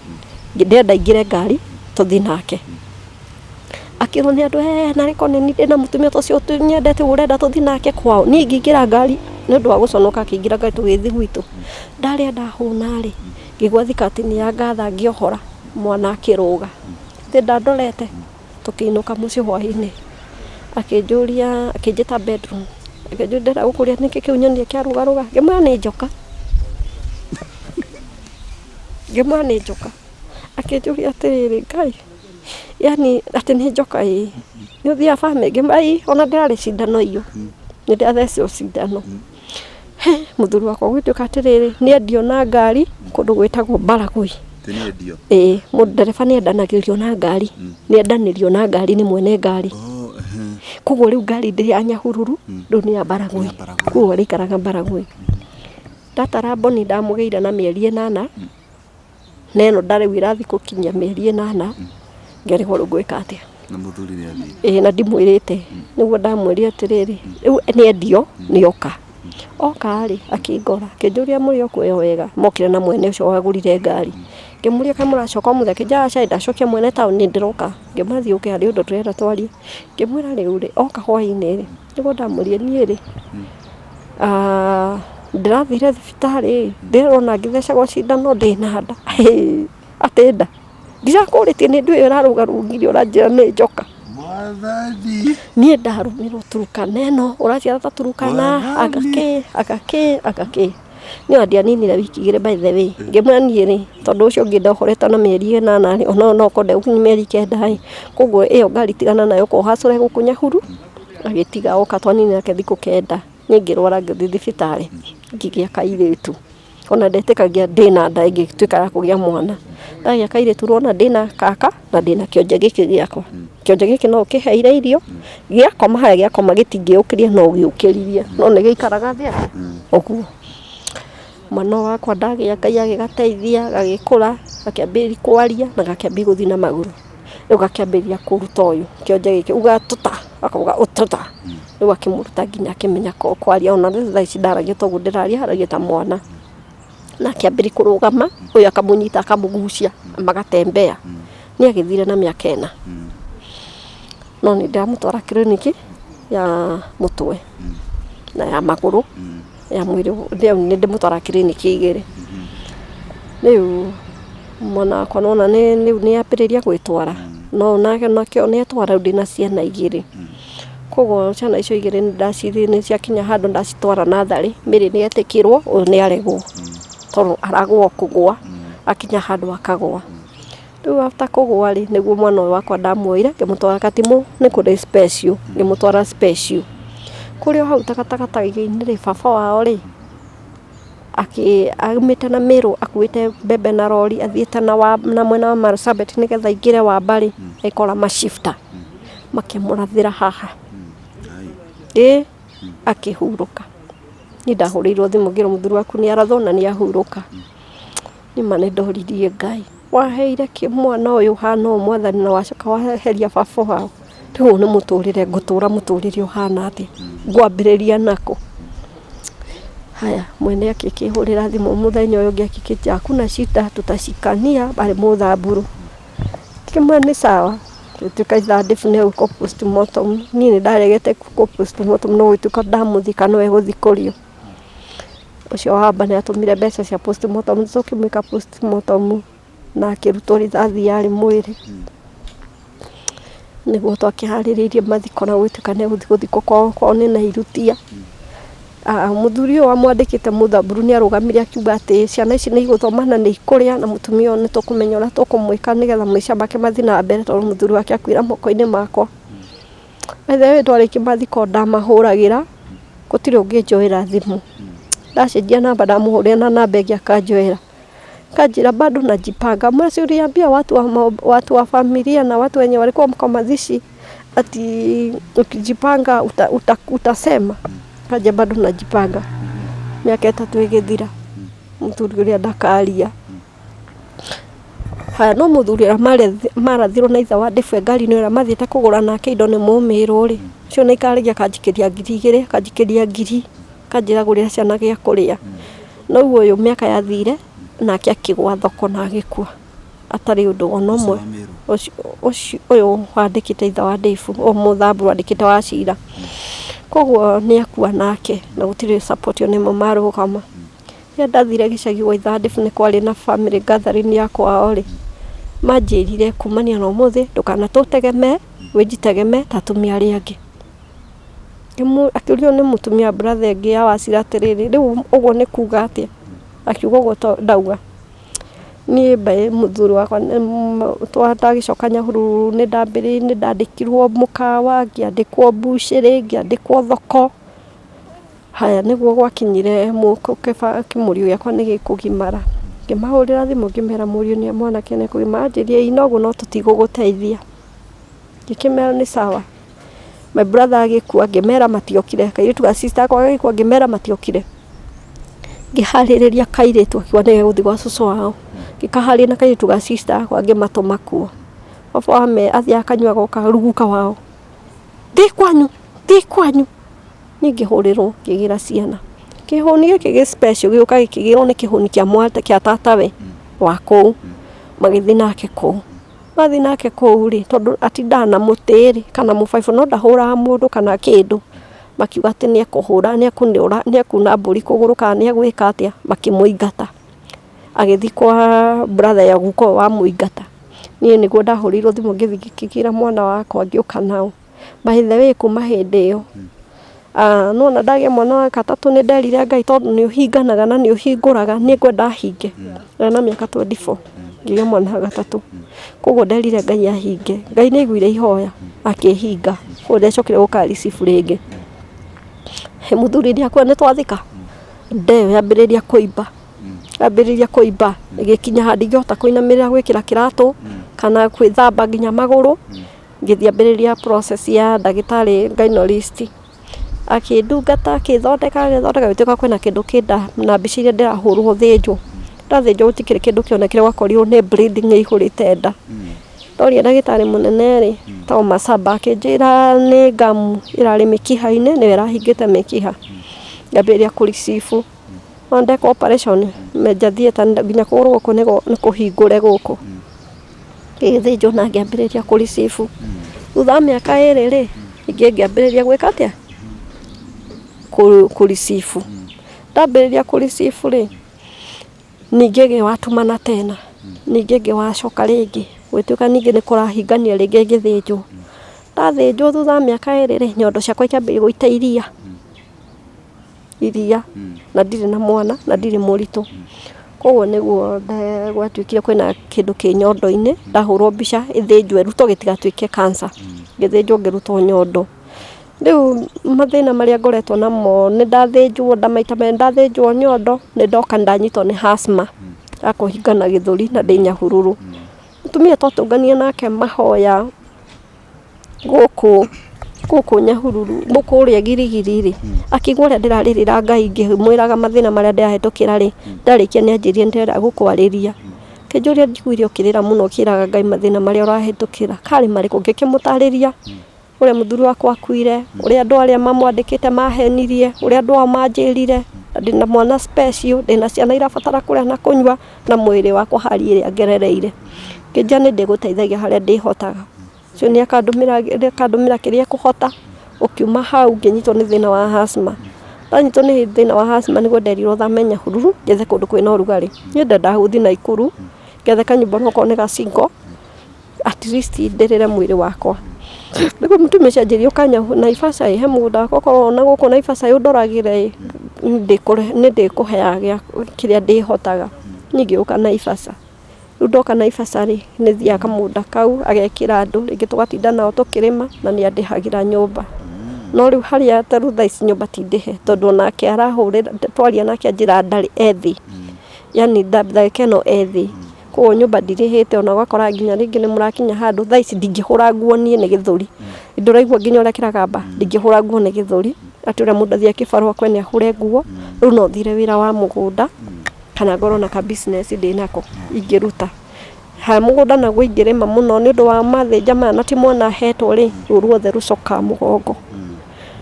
Speaker 2: ndĩrenda aingĩre ngari tũthiĩ nake. Akĩrwo nĩ andũ eeh narĩ korwo nĩ niĩ ndĩna mũtumia ta ũcio nyendete ũguo ũrenda tũthiĩ nake kwao. Niĩ ngĩingĩra ngari nĩ ũndũ wa gũconoka akĩingĩra ngari tũgĩthiĩ gwitũ. Ndarĩa ndahũna rĩ, ngĩgwa thikatini ya ngatha ngĩohora mwana akĩrũga. Githĩ ndandorete? Tũkĩinũka mũciĩ hwainĩ, akĩnjũria, akĩnjĩta bedroom, akĩnjũria ndĩrenda gũkũria nĩkĩ kĩu nyonire kĩarũgarũga, ngĩmwĩra nĩ njoka, ngĩmwĩra nĩ njoka, akĩnjũria atĩrĩrĩ Ngai, yaani atĩ nĩ njoka ĩĩ, nĩ ũthiaga bamĩrĩ, ngĩmwĩra ĩĩ ona ndĩrarĩ cindano iyo, nĩ ndĩrathecirwo cindano. He, mũthuri wakwa gũgĩtuĩka atĩrĩrĩ, nĩ endio na ngari kũndũ gwĩtagwo Baragoi.
Speaker 1: Atĩ nĩ endio?
Speaker 2: Ĩĩ, ndereba nĩ endanagĩrio na ngari, nĩ endanĩrio na ngari nĩ mwene ngari.
Speaker 1: Oh, ehe.
Speaker 2: Koguo rĩu ngari ndĩrĩ ya Nyahururu, rĩu nĩ ya Baragoi.
Speaker 1: Nĩ ya Baragoi.
Speaker 2: Koguo arĩikaraga Baragoi. Ndatara Mboni ndamũgĩire na mĩeri 8, na ĩno nda rĩu ĩrathiĩ gũkinyia mĩeri 8, ngerigwo rĩu ngwĩka atĩa.
Speaker 1: Na mũthuri nĩ athiĩ.
Speaker 2: Ĩĩ na ndimwĩrĩte, nĩguo ndamwĩrire atĩrĩrĩ, rĩu nĩ endio nĩ oka. Oka rĩ, akĩngora, akĩnjũria mũrĩ o kuoya wega, mokire na mwene ũcio wagũrire ngari. Ngĩmũria kaĩ mũracoka ũmũthĩ, akĩnjĩra aca ndacokia mwene taũni nĩ ndĩroka. Ngĩmwĩra thiĩ ũke harĩ ũndũ tũrenda twarie. Ngĩmwĩra rĩu rĩ, oka hwainĩ rĩ, nĩguo ndamwĩrire niĩ rĩ, ndĩrathire thibitarĩ ĩ, ndĩrona ngĩthecagwo cindano ndĩna nda, hĩ, atĩ nda? Ndirakũrĩtie nĩ ndũ ĩyo ĩrarũgarũngire ũranjĩra nĩ njoka.
Speaker 1: Mwathani.
Speaker 2: Niĩ ndarũmirwo Turkana ĩno, ũraciara ta Turkana, anga
Speaker 1: Mwathani.
Speaker 2: kĩ, anga kĩ, anga kĩ. Niĩ ona ndianinire wiki 2 by the way, ngĩmwĩra niĩ rĩ, tondũ ũcio ũngĩ ndohorete na mĩeri 8 rĩ, ona ũyũ no okorwo ndegũkinyia mĩeri 9 ĩ, koguo ĩyo ngari tigana nayo ũka ũhacũre gũkũ Nyahururu, agĩtiga oka twaninire nake thikũ 9. Niĩ ngĩrwara ngĩthiĩ thibitarĩ, ngĩgĩa kairĩtu. Ona ndetĩkagia ndĩna nda ĩngĩtuĩka ya kũgĩa mwana. Ndagĩa kairĩtu ũrona ndĩna gaka na ndĩna kĩonje gĩkĩ gĩakwa. Kĩonje gĩkĩ no ũkĩheire irio, gĩakoma harĩa gĩakoma gĩtingĩũkĩria no ũgĩũkĩririe, no nĩ gĩikaraga thĩ atĩa? Ũguo. Mwana ũyũ wakwa ndagĩa Ngai agĩgateithia, gagĩkũra, gakĩambĩrĩria kwaria na gakĩambia gũthiĩ na magũrũ. Rĩu gakĩambĩrĩria kũruta ũyũ kĩonje gĩkĩ, uga tũta, akauga ũtũta. Rĩu akĩmũruta nginya akĩmenya kwaria, ona rĩu thaa ici ndaragia ta ũguo ndĩraria, aragia ta mwana. Na akĩambĩrĩria kũrũgama, ũyũ akamũnyita akamũgucia, magatembea. Nĩ agĩthire na mĩaka 4. No nĩ ndĩramũtwara kiriniki ya mũtwe na ya magũrũ, ya mwĩrĩ, nĩ ndĩmũtwaraga kiriniki 2. Rĩu mwana wakwa nĩwona rĩu nĩ ambĩrĩria gwĩtwara, no onake nakĩo nĩ etwara rĩu ndĩna ciana 2. Koguo ciana icio 2 nĩ ciakinya handũ ndacitwara natharĩ, Mary nĩ etĩkĩrwo, ũyũ nĩ aregwo, tondũ aragwa o kũgwa, akinya handũ akagwa. Rĩu after kũgwa rĩ, nĩguo mwana ũyũ wakwa ndamuoire ngĩmũtwara Katimũ nĩ kũrĩ special, ngĩmũtwara special. Kũrĩ o hau takataka-inĩ rĩ, baba wao rĩ, Aumĩte na Meru akuĩte mbembe na rori athiĩte na, wa, na mwena wa Marsabit nĩgetha aingĩre Wambarĩ agĩkora macifta makĩmũrathĩra haha ĩ akĩhurũka. Niĩ ndahũrĩirwo thimũ ngĩrwo mũthuri waku nĩ arathwo na nĩ ahurũka. Nĩma nĩ ndoririe Ngai waheire kĩ mwana ũyũ ũhana ũũ mwathani na wacoka waheria baba wao. Rĩu ũyũ nĩ mũtũrĩre ngũtũra mũtũrĩre ũhana atĩa? Ngwambĩrĩria nakũ? Haya, mwene akĩkĩhũrĩra thimũ mũthenya ũyũ ũngĩ akĩkĩnjĩra hakuna shida tutashikania arĩ mũthamburu. Ngĩmwĩra nĩ sawa, gũtuĩka ithaa ndĩbu nĩ egwĩkwo postmortem. Niĩ nĩ ndaregete gwĩkwo postmortem no gũtuĩka ndamũthika no egũthikũrio. Ũcio wa nĩ atũmire mbeca cia postmortem, tũkĩmwĩka postmortem na akĩrutwo rithathi yarĩ mwĩrĩ. Nĩguo twakĩharĩrĩirie mathiko na gũgĩtuĩka nĩ egũthiĩ gũthikwo kwao, kwao nĩ Nairutia. Mũthuri ũyũ wamwandĩkĩte Mũthamburu nĩ arũgamire akiuga atĩ ciana ici nĩ igũthoma na nĩ ikũrĩa na mũtumia ũyũ nĩ tũkũmenya ũrĩa tũkũmwĩka nĩgetha maica make mathiĩ na mbere tondũ mũthuri wake akuĩra moko-inĩ makwa. By the way twarĩkia mathiko ndamahũragĩra, gũtirĩ ũngĩnjoera thimũ. Ndacenjia namba ndamũhũrĩra na namba ĩngĩ akanjoera. Akanjĩra bado najipanga. Mwĩra si uliambia watu wa, watu wa familia na watu wenye walikuwa kwa mazishi ati ukijipanga uta, uta, utasema. Akanjĩra bado najipanga. Mĩaka 3 ĩgĩthira, mũthuri ũrĩa ndakaria. Haya no mũthuri ũrĩa marathirwo na ithe wa ndĩbwe ngari-inĩ ũrĩa mathiĩte kũgũra nake indo nĩ mũmĩrũ rĩ, ũcio nĩ aikaragia akanjikĩria 2000, akanjikĩria ngiri, akanjĩra gũrĩra ciana gĩa kũrĩa. No rĩu ũyũ mĩaka yathire nake akĩgwa thoko na agĩkua atarĩ ũndũ ona ũmwe. Ũcio ũyũ wandĩkĩte ithe wa Dave, ũyũ mũthamburu wandĩkĩte wa Cira. Koguo nĩ akua nake na gũtirĩ support ona ĩmwe marũgama. Rĩrĩa ndathire gĩcagi gwa ithe wa Dave nĩ kwarĩ na family gathering ya kwao rĩ, manjĩrire kumania na ũmũthĩ ndũkanatũtegemee, wĩnjitegemee ta atumia arĩa angĩ. Akĩũrio nĩ mũtumia brother ĩngĩ ya Wachira atĩrĩrĩ, rĩu ũguo nĩ kuga atĩa? Akiuga ũguo ndauga. Niĩ mbaĩ mũthuri wakwa ndagĩcoka Nyahururu nĩ ndambĩrĩirie nĩ ndandĩkirwo mũkawa, ngĩandĩkwo mbucĩrĩ, ngĩandĩkwo thoko. Haya nĩguo gwakinyire kĩmũriũ gĩakwa nĩ gĩkũgimara. Ngĩmahũrĩra thimũ ngĩmera mũriũ mwanake nĩ ekũgimara, manjĩrire ĩĩ na ũguo no tũtigũgũteithia. Ngĩkĩmera nĩ sawa. My brother agĩkua ngĩmera matiokire, kairĩtu ga sister yakwa gagĩkua ngĩmera matiokire. Ngĩharĩrĩria kairĩtu akiuga nĩ gegũthiĩ gwa cũcũ wao, ngĩkaharĩria na kairĩtu ga sister yakwa ngĩmatũma kuo. Baba athiaga akanyua agoka ruguka wao, thiĩ kwanyu, thiĩ kwanyu. Niĩ ngĩhũrĩrwo ngĩgĩra ciana. Kĩhũni gĩkĩ gĩ special gĩũka gĩkĩgĩrwo nĩ kĩhũni kĩa tatawe wa kũu, magĩthiĩ nake kũu. Mathiĩ nake kũu rĩ, tondũ atindaga na mũtĩ rĩ, kana mũbaibũ, no ndahũraga mũndũ kana kĩndũ, makiuga atĩ nĩ ekũhũra, nĩ ekuna mbũri kũgũrũ kana nĩ egwĩka atĩa, makĩmũingata. Agĩthiĩ kwa brother ya guka ũyũ wamũingata. Niĩ nĩguo ndahũrĩirwo thimũ ngĩthiĩ ngĩkĩgĩra mwana wakwa ngĩũka nao. By the way kuma hĩndĩ ĩyo, nĩwona ndagĩa mwana wa gatatũ nĩ nderire Ngai tondũ nĩ ũhinganaga na nĩ ũhingũraga, niĩ ngwenda hinge. Ndarĩ na mĩaka 24 ngĩgĩa mwana wa gatatũ. Koguo nderire Ngai ahinge. Ngai nĩ aiguire ihoya akĩhinga. Koguo ndiacokire gũka receive rĩngĩ. Mũthuri ndiakwĩra nĩ twathika, nda ĩyo yambĩrĩria kũimba, yambĩrĩria kũimba ĩgĩkinya handũ ndingĩhota kũinamĩrĩra gwĩkĩra kĩratũ kana gwĩthamba nginya magũrũ. Ngĩthiĩ ambĩrĩria process ya ndagĩtarĩ gynecologist, akĩndungata akĩthondeka agĩthondeka gũgĩtuĩka kwĩna kĩndũ kĩ nda na mbica iria ndĩrahũrwo thĩnjwo. Ndathĩnjwo gũtikĩrĩ kĩndũ kĩonekire gwakorirwo nĩ bleeding ĩihũrĩte nda. Ndoria ndagĩtarĩ mũnene rĩ, etagwo Masaba akĩnjĩra nĩ ngamu ĩrarĩ mĩkiha-inĩ nĩyo ĩrahingĩte mĩkiha. Ngĩambĩrĩria kũ receive, no ndekwo operation major theatre nginya kũgũrũ gũkũ nĩ kũhingũre gũkũ. Ngĩgĩthĩnjwo na ngĩambĩrĩria kũ receive. Thutha wa mĩaka 2 rĩ, ningĩ ngĩambĩrĩria gwĩka atĩa? Kũ receive. Ndambĩrĩria kũ receive rĩ, ningĩ ngĩwatũmana tena, ningĩ ngĩwacoka rĩngĩ, gũgĩtuĩka ningĩ nĩ kũrahingania rĩngĩ ngĩthĩnjwo. Ndathĩnjwo thutha wa mĩaka 2 rĩ, nyondo ciakwa ikĩambĩrĩria gũita iria. Iria na ndirĩ na mwana na ndirĩ mũritũ. Koguo nĩguo gwatuĩkire kwĩna kĩndũ kĩ nyondo-inĩ, ndahũrwo mbica ĩthĩnjwo ĩrutwo gĩtigatuĩke cancer. Ngĩthĩnjwo ngĩrutwo nyondo. Rĩu mathĩna marĩa ngoretwo namo nĩ ndathĩnjwo nda maita merĩ, ndathĩnjwo nyondo, nĩ ndoka ndanyitwo nĩ asthma ya kũhingana gĩthũri na ndĩ Nyahururu. Mũtumia twatũngania nake mahoya gũkũ gũkũ Nyahururu, kũrĩa Girigiri rĩ, akĩigua ũrĩa ndĩrarĩrĩra Ngai ngĩmwĩraga mathĩna marĩa ndĩrahĩtũkĩra rĩ, ndarĩkia nĩ anjĩrire nĩ ndĩrenda gũkwarĩria. Akĩnjũria njiguire ũkĩrĩra mũno ũkĩraga Ngai mathĩna marĩa ũrahĩtũkĩra, karĩ marĩkũ? Ngĩkĩmũtarĩria. Ũrĩa mũthuri wakwa akuire, ũrĩa andũ arĩa mamwandĩkĩte mahenirie, ũrĩa andũ ao manjĩrire, na ndĩna mwana special, ndĩna ciana irabatara kũrĩa na kũnyua, na mwĩrĩ wakwa hali ĩrĩa ngerereire. Ngĩnjĩra nĩ ndĩgũteithagia harĩa ndĩhotaga. Ũcio nĩ akandũmĩra kĩrĩa ekũhota, ũkiuma hau ngĩnyitwo nĩ thĩna wa asthma. Ndanyitwo nĩ thĩna wa asthma nĩguo nderirwo thame Nyahururu njethe kũndũ kwĩna ũrugarĩ. Niĩ ndendaga gũthiĩ Naikuru, ngethe kanyũmba onokorwo nĩ ga single. At least ndĩrĩre mwĩrĩ wakwa. Nĩguo mũtumia ũcio anjĩrire ũka Naivasha ĩ, he mũgũnda wakwa ũkoragwo na gũkũ Naivasha ĩ ũndoragĩre ĩ, nĩ ndĩkũheaga kĩrĩa ndĩhotaga. Niĩ ngĩũka Naivasha. Rĩu ndoka Naivasha rĩ, nĩ thiaga kamũgũnda kau agekĩra andũ, rĩngĩ tũgatinda nao tũkĩrĩma na nĩ andĩhagĩra nyũmba. No rĩu harĩa ta rĩu thaa ici nyũmba ti ndĩhe tondũ onake arahũrĩra, twaria nake anjĩraga ndarĩ e thĩ. Yaani ndagĩka ĩno e thĩ. Koguo nyũmba ndirĩhĩte ona ũgakora nginya rĩngĩ nĩ mũrakinya handũ thaa ici ndingĩhũra nguo niĩ nĩ gĩthũri. Ndũraigua nginya ũrĩa kĩragamba, ndingĩhũra nguo nĩ gĩthũri, atĩ ũrĩa mũndũ athiaga kĩbarũa kwene ahũre nguo, rĩu no thire wĩra wa mũgũnda kana ngorwo na ka business ndĩnako ingĩruta. Ha mũgũnda naguo ingĩrĩma mũno nĩ ũndũ wa mathĩnja maya na ti mwana hetwo rĩ, ruo ruothe rũcokaga mũgongo.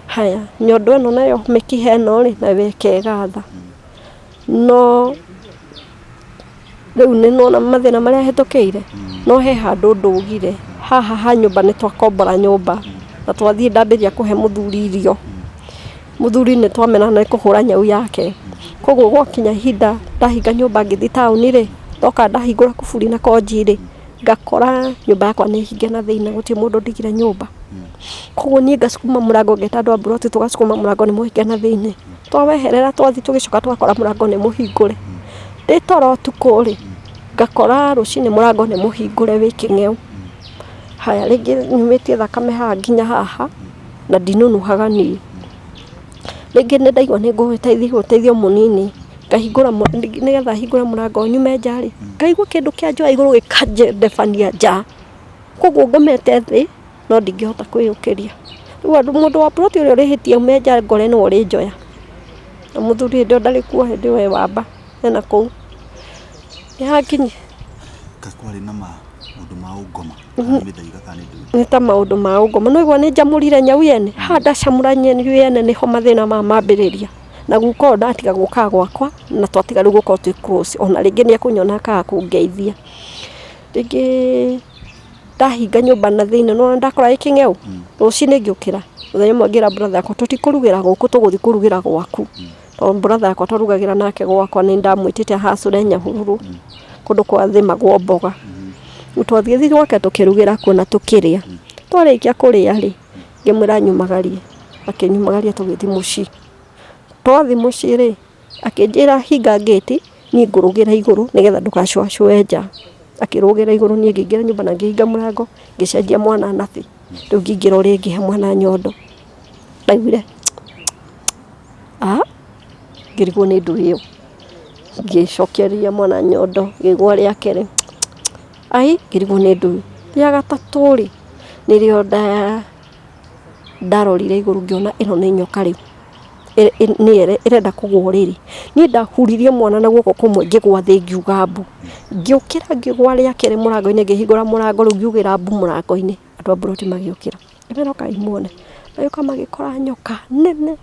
Speaker 2: Haya, nyondo ĩno nayo mĩkiha ĩno rĩ, nayo ĩkegatha. No rĩu nĩ nĩwona mathĩna marĩa hĩtũkĩire, no he handũ ndũgire, haha ha nyũmba nĩ twakombora nyũmba, na twathiĩ ndambĩrĩria kũhe mũthuri irio, mũthuri nĩ twamenana nĩ kũhũra nyau yake, koguo gwakinya ihinda ndahinga nyũmba ngĩthiĩ taũni rĩ, ndoka ndahingũra kuburi na konji rĩ, ngakora nyũmba yakwa nĩ hinge na thĩinĩ gũtirĩ mũndũ ndigire nyũmba. Koguo niĩ ngasukuma mũrango ngeta andũ a mburoti tũgasukuma mũrango nĩ mũhinge na thĩinĩ. Twaweherera twathiĩ tũgĩcoka twakora mũrango nĩ mũhingũre. Ndĩ toro ũtukũ rĩ, ngakora rũcinĩ mũrango nĩ mũhingũre wĩ kĩng'eu. Haya rĩngĩ nyumĩtie thakame haha nginya haha, na ndinunuhaga niĩ. Rĩngĩ nĩ ndaigua nĩ ngũgĩteithio ũteithio mũnini, ngahingũra nĩgetha hingũre mũrango nyume nja rĩ, ngaigua kĩndũ kĩanjoya igũrũ gĩkanjendebania nja. Koguo ngomete thĩ. No ndingĩhota kwĩyũkĩria. Rĩu andũ mũndũ wa plot ũrĩa ũrĩhĩtie aume nja ngore nĩwe ũrĩnjoya. Na mũthuri hĩndĩ ĩyo ndarĩ kuo hĩndĩ ĩyo e wamba ena kũu. Nĩ hakinyire.
Speaker 1: Kaĩ kwarĩ na maũndũ ma ũngoma kana nĩ mĩthaiga kana nĩ ndũĩ?
Speaker 2: Nĩ ta maũndũ ma ũngoma. Nĩ waigua nĩ njamũrire nyau yene? Haha ndacamũra nyau yene nĩho mathĩna maya mambĩrĩria. Na guka ũyũ ndatiga gũkaga gwakwa na twatiga rĩu gũkorwo twĩ close. Ona rĩngĩ nĩ ekũnyona akaga kũngeithia. Rĩngĩ ndahinga nyũmba na thĩinĩ nĩwona ndakora ĩ kĩng'eu rũcinĩ ngĩũkĩra mũthenya ũmwe ngĩra brother yakwa tũtikũrugĩra gũkũ tũgũthiĩ kũrugĩra gwaku tondũ brother yakwa twarugagĩra nake gwakwa nĩ ndamwĩtĩte hacũre Nyahururu kũndũ kwathĩmagwo mboga rĩu twathiĩ gwake tũkĩrugĩra kuo na tũkĩrĩa twarĩkia kũrĩa rĩ ngĩmwĩra anyumagarie akĩnyumagaria tũgĩthiĩ mũciĩ twathiĩ mũciĩ rĩ Akĩnjĩra hinga ngĩti, niĩ ngũrũgĩra igũrũ nĩgetha ndũgacũacũe nja. Akĩrũgĩra igũrũ niĩ ngĩingĩra nyũmba na ngĩhinga mũrango, ngĩcenjia mwana nappy. Rĩu ngĩingĩra ũrĩrĩ ngĩhe mwana nyondo. Ndaiguire ah, ngĩrigwo nĩ ndũ ĩyo. Ngĩcokeria mwana nyondo, ngĩigua rĩa kerĩ ai, ngĩrigwo nĩ ndũ ĩyo. Rĩa gatatũ rĩ, nĩrĩo ndarorire igũrũ ngĩona ĩno nĩ nyoka rĩu. Nĩyo ĩrenda kũgũa ũrĩrĩ. Niĩ ndahuririe mwana na guoko kũmwe ngĩgũa thĩ ngiuga mbu. Ngĩũkĩra ngĩgũa rĩa kerĩ mũrango-inĩ ngĩhingũra mũrango rĩu ngiugĩra mbu mũrango-inĩ, andũ a mburoti magĩũkĩra. Ngĩmera ũkai muone. Magĩũka magĩkora nyoka nene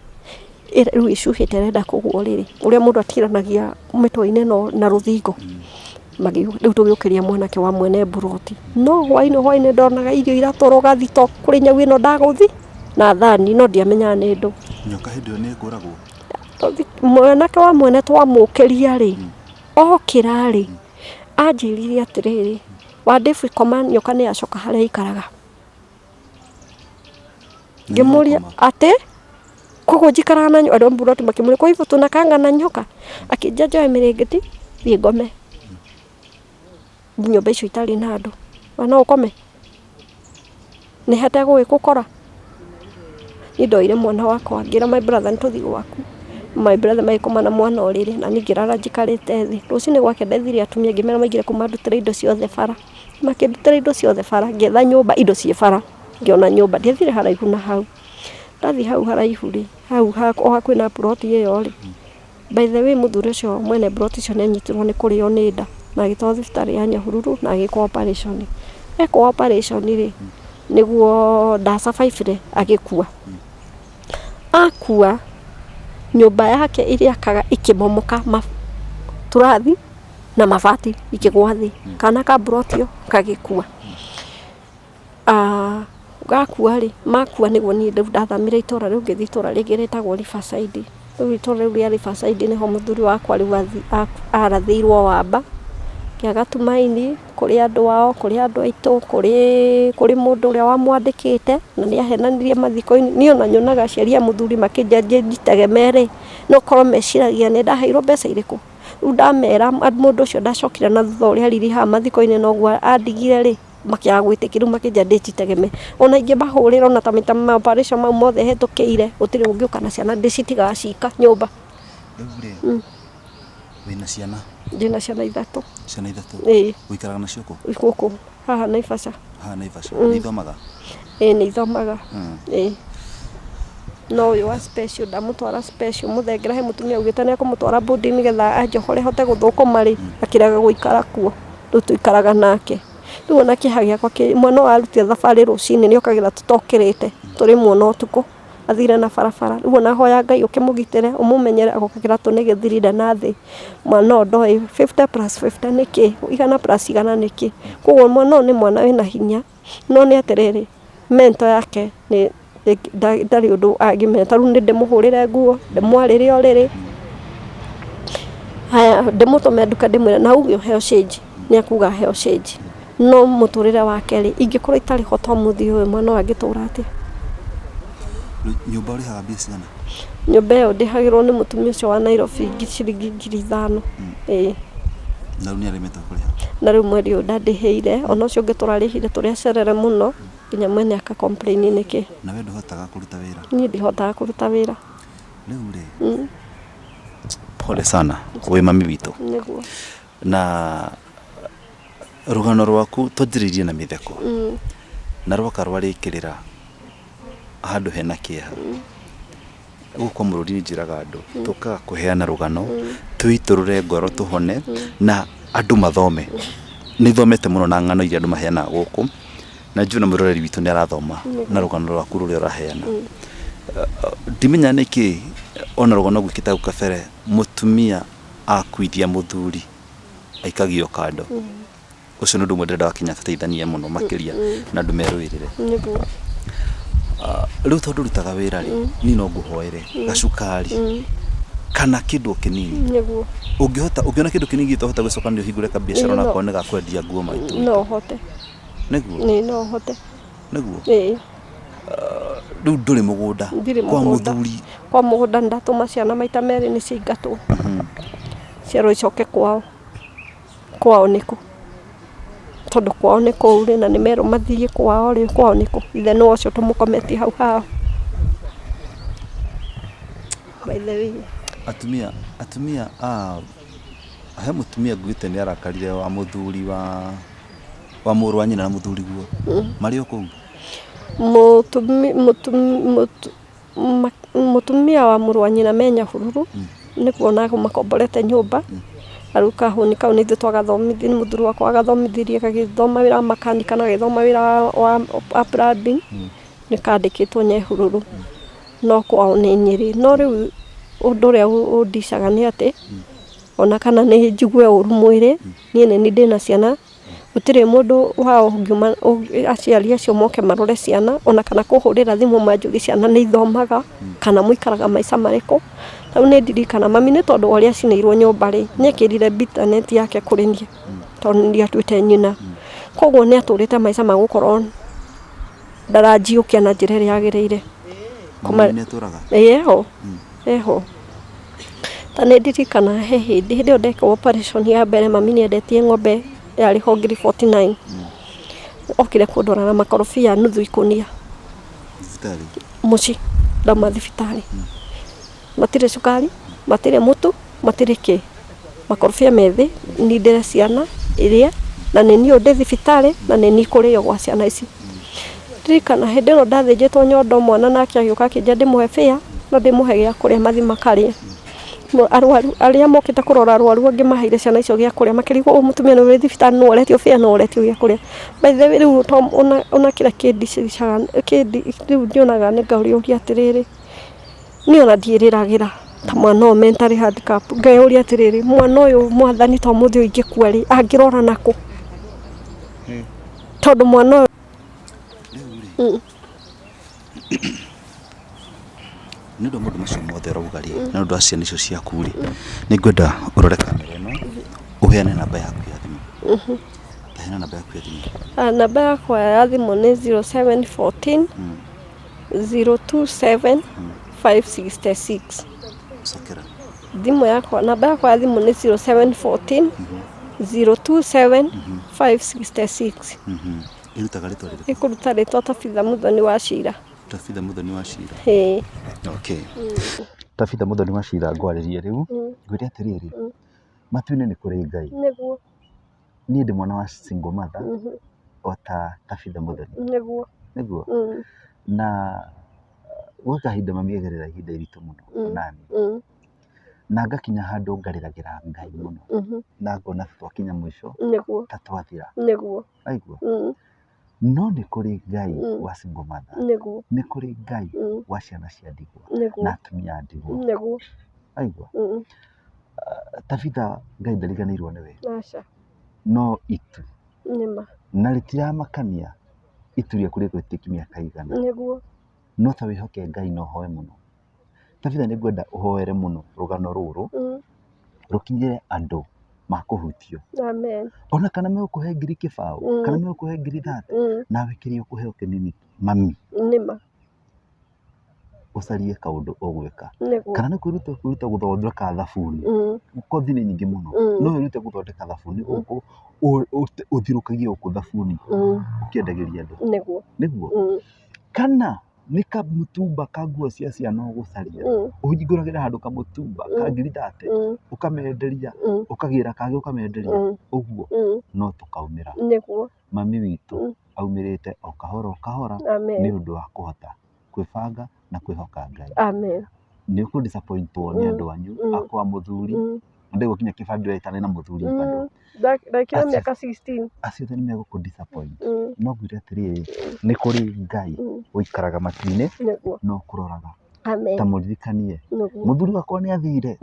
Speaker 2: rĩu ĩcuhĩte ĩrenda kũgũa ũrĩrĩ. Ũrĩa mũndũ atiranagia mĩtwe-inĩ na rũthingo. Rĩu tũgĩũkĩria mwanake wa mwene mburoti. No hwainĩ hwainĩ ndonaga irio iratwarwo thitoo kũrĩ nyau ĩno ndagũthi. Na thani no ndiamenyaga nĩ ndũ.
Speaker 1: Nyoka hĩndĩ ĩyo nĩ ĩkũragwo?
Speaker 2: Mwanake wa mwene twamũkĩria rĩ, okĩra rĩ, anjĩrire atĩrĩrĩ, Wandĩbu koma nyoka nĩ yacoka harĩa ĩikaraga. Ngĩmũria atĩ, koguo njikaraga na nyoka, andũ a mburoti makĩmũria kwa hivyo tunakaanga na nyoka? Akĩnjĩra njoe mĩrĩngĩti thiĩ ngome nyũmba icio itarĩ na andũ. We no ũkome? Nĩ hategũgĩgũkora? Niĩ ndoire mwana wakwa ngĩra my brother nĩ tũthiĩ gwaku. My brother magĩkoma na mwana ũrĩrĩ na niĩ ngĩrara njikarĩte thĩ. Rũcinĩ gwakĩa ndethire atumia ngĩmera maingĩre kũu mandutĩre indo ciothe bara. Makĩndutĩra indo ciothe bara, ngĩetha nyũmba indo ciĩ bara. Ngĩona nyũmba, ndiathire haraihu na hau. Ndathiĩ hau haraihu rĩ, hau o hakuhĩ na plot ĩyo rĩ, by the way mũthuri ũcio mwene plot icio nĩ anyitirwo nĩ kũrĩo nĩ nda na agĩtwarwo thibitarĩ ya Nyahururu na agĩkwo operation. Ekwo operation rĩ, nĩguo nda survive ire agĩkua. Akua, nyũmba yake ĩrĩa akaga ĩkĩmomoka tũrathi na mabati ikĩgwa thĩ. Kana ka plot ĩyo gagĩkua. Gakua rĩ, makua nĩguo niĩ rĩu ndathamire itũra rĩu ngĩthiĩ itũra rĩngĩ rĩtagwo Riverside. Rĩu itũra rĩu rĩa Riverside nĩho mũthuri wakwa rĩu arathĩirwo wamba, ngĩaga tumaini kũrĩ andũ ao, kũrĩ andũ aitũ, kũrĩ mũndũ ũrĩa wamwandĩkĩte, na nĩ ahenanirie mathiko-inĩ. Niĩ ona nyonaga aciari a mũthuri makĩnjia njitegemee rĩ, no korwo meciragia nĩ ndaheirwo mbeca irĩkũ. Rĩu ndamera mũndũ ũcio ndacokire na thutha ũrĩa aririhaga mathiko-inĩ noguo andigire rĩ, makĩaga gwĩtĩkia rĩu makĩnjĩra ndĩcitegeme. Ona ingĩmahũrĩra ona ta maita ma operation mau mothe hetũkĩire, gũtirĩ ũngĩũka na ciana ndĩcitigaga cika nyũmba.
Speaker 1: Rĩu rĩ, wĩna ciana?
Speaker 2: Ndĩna ciana ithatũ.
Speaker 1: Ciana ithatũ?
Speaker 2: Ĩĩ.
Speaker 1: Ũikaraga nacio kũ?
Speaker 2: Gũkũ haha Naivasha.
Speaker 1: Haha Naivasha. Nĩ ithomaga?
Speaker 2: Ĩĩ nĩ ithomaga. Ĩĩ. No ũyũ wa special ndamũtwara special mũthengera he mũtumia augĩte nĩ ekũmũtwara boarding nĩgetha anjohore hote gũthũkũma rĩ, akĩrega gũikara kuo. Rĩu tũikaraga nake. Rĩu ona kĩeha gĩakwa kĩ mwana ũyũ arutire thabarĩ rũcinĩ nĩ okagĩra tũtokĩrĩte tũrĩ muona ũtukũ athire na barabara. Rĩu ona hoya Ngai ũkĩmũgitĩre ũmũmenyere agokagĩra tũ nĩ gĩthirire na thĩ. Mwana ũyũ ndoĩ 50 + 50 nĩ kĩ, igana plus igana nĩ kĩ. Koguo mwana ũyũ nĩ mwana wĩna hinya no nĩ atĩrĩrĩ, mental yake nĩ ndarĩ ũndũ angĩmenya. Ta rĩu nĩ ndĩmũhũrĩre nguo, ndĩmwarĩre ũrĩrĩ, haya ndĩmũtũme nduka ndĩmwĩre na uge ũheo change, nĩ akuga heo change. No mũtũrĩre wake rĩ, ingĩkorwo itarĩ ho ta ũmũthĩ ũyũ mwana ũyũ angĩtũra atĩa?
Speaker 1: Nyũmba ũrĩhaga mbia cigana?
Speaker 2: Nyũmba ĩyo ndĩhagĩrwo nĩ mũtumia ũcio wa Nairobi ciringi 5,000. Ĩĩ.
Speaker 1: Na rĩu nĩ aremete kũrĩha?
Speaker 2: Na rĩu mweri ũyũ ndandĩhĩire, ona ũcio ũngĩ tũrarĩhire tũrĩ acerere mũno, nginya mwene aka complain nĩkĩ.
Speaker 1: Na we ndũhotaga kũruta wĩra?
Speaker 2: Niĩ ndihotaga kũruta wĩra.
Speaker 1: Rĩu rĩ, pole sana wĩ mami witũ.
Speaker 2: Nĩguo.
Speaker 1: Na rũgano rwaku twanjĩrĩirie na mĩtheko na rwoka rwarĩkĩrĩra handũ hena kĩeha. Gũkũ Mũrũri njĩraga andũ tũkaga kũheana rũgano twĩitũrũre ngoro tũhone na andũ mathome. Nĩ thomete mũno na ng'ano iria andũ maheanaga gũkũ na njũĩ na mwĩroreri witũ nĩ arathoma na rũgano rwaku rũrĩa ũraheana. Ndimenya nĩkĩ ona rũgano gwĩkĩte hau kabere mũtumia akuithia mũthuri aikagio kando. Ũcio nĩ ũndũ ũmwe ndĩrenda wakinya tũteithanie mũno makĩria na andũ merũĩrĩre.
Speaker 2: Nĩguo.
Speaker 1: Rĩu tondũ ũrutaga wĩra rĩ, niĩ no ngũhoere gacukari kana kĩndũ o kĩnini.
Speaker 2: Nĩguo.
Speaker 1: Ũngĩhota ũngĩona kĩndũ kĩnini gĩtohota gũcokanĩria ũhingũre kabiacara
Speaker 2: Ĩĩ, no.
Speaker 1: onakorwo nĩ ga kwendia nguo maitũ.
Speaker 2: No hote.
Speaker 1: Nĩguo?
Speaker 2: Ĩĩ no hote.
Speaker 1: Nĩguo?
Speaker 2: Ĩĩ.
Speaker 1: Rĩu ndũrĩ mũgũnda
Speaker 2: Ndirĩ
Speaker 1: kwa
Speaker 2: mũgũnda.
Speaker 1: mũthuri.
Speaker 2: Kwa mũgũnda ndatũma ciana maita merĩ nĩ ciaingatwo. Cierwo icoke kwao. Kwao nĩkũ? Tondũ kwao nĩ kũu rĩ, na nĩ merwo mathiĩ kwao rĩ, kwao nĩkũ? Ithe nĩwe ũcio tũmũkometie hau hao. By the way.
Speaker 1: Atumia atumia a he mũtumia nguĩte nĩ arakarire wa mũthuri wa mũrũ wa nyina na mũthuri guo. Marĩ o kũu?
Speaker 2: Mũtumia wa mũrũ wa nyina me Nyahururu nĩkuo nako makomborete nyũmba. Na rĩu kahũni kau nĩ ithuĩ twagathomithirie, nĩ mũthuri wakwa wagathomithirie gagĩthoma wĩra wa makanika na gagĩthoma wĩra wa plumbing, nĩ kandĩkĩtwo Nyahururu, no kwao nĩ Nyĩrĩ. No rĩu ũndũ ũrĩa ũndicaga nĩ atĩ, ona kana nĩ njigue ũru mwĩrĩ, niĩ nĩ niĩ ndĩna ciana, gũtirĩ mũndũ wao ũngiuma aciari acio moke marore ciana, ona kana kũhũrĩra thimũ manjũrie ciana nĩ ithomaga, kana mũikaraga maica marĩkũ. Rĩu nĩ ndirikana mami nĩ tondũ wa ũrĩa acinĩirwo nyũmba rĩ, nĩ ekĩrire bitterness yake kũrĩ niĩ, tondũ nĩ niĩ atuĩte nyina. Koguo nĩ atũrĩte maica ma gũkorwo ndaranjiũkia na njĩra ĩrĩa yagĩrĩire.
Speaker 1: Mami nĩ atũraga?
Speaker 2: Ĩĩ eho, eho. Ta nĩ ndirikanaga he hĩndĩ, hĩndĩ ĩyo ndekwo operation ya mbere mami nĩ endetie ng'ombe yarĩ ho ngiri 49. Okire kũndwara na makorobia nuthu ikũnia.
Speaker 1: Thibitarĩ?
Speaker 2: Mũciĩ. Ndauma thibitarĩ. Matirĩ cukari, matirĩ mũtu, matirĩ kĩ. Makorobia me thĩ, nindĩre ciana irie, na nĩ niĩ ũyũ ndĩ thibitarĩ, na nĩ niĩ kũrĩo gwa ciana ici. Ririkana hĩndĩ ĩno ndathĩnjĩtwo nyondo mwana nake agĩũka akĩnjĩra ndĩmũhe fare na ndĩmũhe gĩa kũrĩa mathiĩ makarĩe. Arwaru arĩa mokĩte kũrora arwaru angĩ maheire ciana icio gĩa kũrĩa makĩrigwo ũyũ mũtumia nĩ ũrĩ thibitarĩ nũ ũretio fare nũ ũretio gĩa kũrĩa. By the way rĩu ona kĩrĩa kĩndicaga rĩu nyonaga nĩ ngaũria atĩrĩrĩ, niĩ ona ndiĩrĩragĩra ta mwana ũyũ mentally handicap, ngeyũria atĩrĩrĩ, mwana ũyũ mwathani ta ũmũthĩ ũyũ ingĩkua rĩ, angĩrora nakũ? Tondũ mwana ũyũ
Speaker 1: Nĩ ũndũ wa maũndũ macio mothe ũrauga rĩ, na nĩ ũndũ wa ciana icio ciaku rĩ, nĩ ngwenda ũrore kamera ĩno, ũheane namba yaku ya thimũ. Heana namba yaku ya thimũ.
Speaker 2: Namba yakwa ya thimũ nĩ 0714 027 566.
Speaker 1: Cokera.
Speaker 2: Thimũ yakwa, namba yakwa ya thimũ nĩ 0714 027 566.
Speaker 1: Ĩrutaga rĩtwa rĩrĩkũ?
Speaker 2: Ĩkũruta rĩtwa Tabitha Muthoni wa Cira.
Speaker 1: Tabitha Muthoni wa Cira.
Speaker 2: Ĩĩ.
Speaker 1: Okay. Tabitha Muthoni wa Cira ngwarĩrie rĩu, ngwĩre atĩrĩrĩ, matu-inĩ nĩ kũrĩ Ngai.
Speaker 2: Nĩguo.
Speaker 1: Niĩ ndĩ mwana wa single mother o ta Tabitha Muthoni.
Speaker 2: Nĩguo.
Speaker 1: Nĩguo? Na gwa kahinda mami agerera ihinda iritũ mũno nani. Na ngakinya handũ ngarĩragĩra Ngai mũno. Na ngona ta twakinya mũico.
Speaker 2: Nĩguo.
Speaker 1: Ta twathira.
Speaker 2: Nĩguo.
Speaker 1: Waigua? No nĩ kũrĩ Ngai wa single mother.
Speaker 2: Nĩguo.
Speaker 1: Nĩ kũrĩ Ngai wa ciana cia ndigwa.
Speaker 2: Nĩguo.
Speaker 1: Na atumia a ndigwa.
Speaker 2: Nĩguo.
Speaker 1: Waigua? Tabitha Ngai ndariganĩirwo nĩwe.
Speaker 2: Aca.
Speaker 1: No itu.
Speaker 2: Nĩma.
Speaker 1: Na rĩtiramakania itu rĩaku rĩgwĩtĩki mĩaka igana.
Speaker 2: Nĩguo.
Speaker 1: No ta wĩhoke Ngai na ũhoe mũno. Tabitha nĩ ngwenda ũhoere mũno rũgano rũrũ rũkinyĩre andũ makũhutio.
Speaker 2: Amen.
Speaker 1: Ona kana megũkũhe ngiri kĩbaũ, kana megũkũhe ngiri thate, nawe kĩrĩa ũkũheo kĩnini mami.
Speaker 2: Nĩma.
Speaker 1: Ũcarie kaũndũ ũgwĩka.
Speaker 2: Nĩguo.
Speaker 1: Kana nĩ kwĩruta ũkwĩruta gũthondeka thabuni. Kothi nĩ nyingĩ mũno. No wĩrute gũthondeka thabuni gũkũ ũthirũkagie gũkũ thabuni ũkĩendagĩria andũ.
Speaker 2: Nĩguo.
Speaker 1: Nĩguo. Kana nĩ kamũtumba ka nguo cia ciana ũgũcaria. Ũhingũragĩre handũ kamũtumba ka ngiri thate, ũkamenderia, ũkagĩra kangĩ ũkamenderia, ũguo no tũkaumĩra.
Speaker 2: Nĩguo.
Speaker 1: Mami witũ aumĩrĩte o kahora o kahora nĩ ũndũ wa kũhota kwĩbanga na kwĩhoka Ngai.
Speaker 2: Amen.
Speaker 1: Nĩ ũkũ disappointwo nĩ andũ anyu a kwa mũthuri, ndĩgwo kinya kĩbandĩ ũretana na mũthuri bado.
Speaker 2: Ndekire mĩaka 16.
Speaker 1: Acio othe nĩ megũkũ disappoint. No ngwĩre atĩrĩrĩ, nĩ kũrĩ Ngai ũikaraga matu-inĩ
Speaker 2: Nĩguo.
Speaker 1: na ũkũroraga.
Speaker 2: Amen.
Speaker 1: Ta mũririkanie,
Speaker 2: Nĩguo.
Speaker 1: mũthuri wakwa nĩ athire,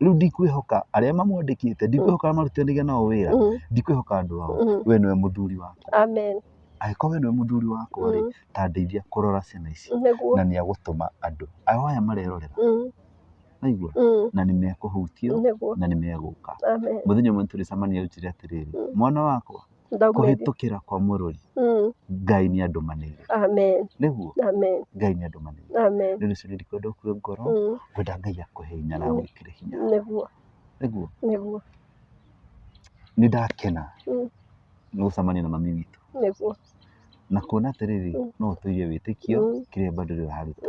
Speaker 1: rĩu ndikwĩhoka arĩa mamwandĩkĩte, ndikwĩhoka arĩa marutithanagia nao wĩra, ndikwĩhoka andũ ao, we nĩwe mũthuri wakwa.
Speaker 2: Amen.
Speaker 1: Angĩkorwo we nĩwe mũthuri wakwa rĩ, ta ndeithia kũrora ciana ici.
Speaker 2: Nĩguo.
Speaker 1: Na nĩ agũtũma andũ ao aya marerorera, waigua? Na nĩ mekũhutio
Speaker 2: Nĩguo.
Speaker 1: na nĩ megũka.
Speaker 2: Amen.
Speaker 1: Mũthenya ũmwe nĩ tũrĩcemania ũnjĩre atĩrĩrĩ, mwana wakwa, kũhĩtũkĩra kwa mũrori, Ngai nĩ andũmanĩire.
Speaker 2: Amen.
Speaker 1: Nĩguo?
Speaker 2: Amen.
Speaker 1: Ngai nĩ andũmanĩire.
Speaker 2: Amen.
Speaker 1: Nĩ ũndũ ũcio niĩ ndikwenda ũkue ngoro, ngwenda Ngai akũhe hinya na agwĩkĩre hinya.
Speaker 2: Nĩguo.
Speaker 1: Nĩguo?
Speaker 2: Nĩguo.
Speaker 1: Nĩ ndakena nĩ gũcemania na mami witũ.
Speaker 2: Nĩguo.
Speaker 1: Na kuona atĩrĩrĩ, no ũtũire wĩtĩkio kĩrĩa bado ũrĩ ũraruta.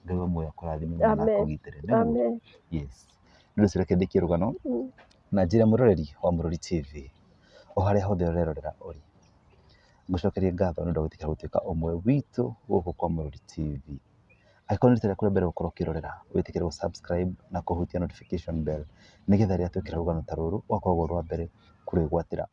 Speaker 1: Ngai wa muoyo akũrathime mũno na akũgitĩre. Nĩguo?
Speaker 2: Amen.
Speaker 1: Yes. Nĩ ũndũ ũcio reke ndĩkie rũgano na njĩre mũroreri wa Mũrori TV o harĩa hothe ũrerorera ũrĩ, ngũcokerie ngatho nĩ ũndũ wa gwĩtĩkĩra gũtuĩka ũmwe witũ gũkũ kwa Mũrori TV. Angĩkorwo nĩ rita rĩaku rĩa mbere gũkorwo ũkĩrorera, wĩtĩkĩre gũ subscribe na kũhutia notification bell nĩgetha rĩrĩa twekĩra rũgano ta rũrũ ũgakoragwo ũrĩ wa mbere kũrwĩgwatĩra.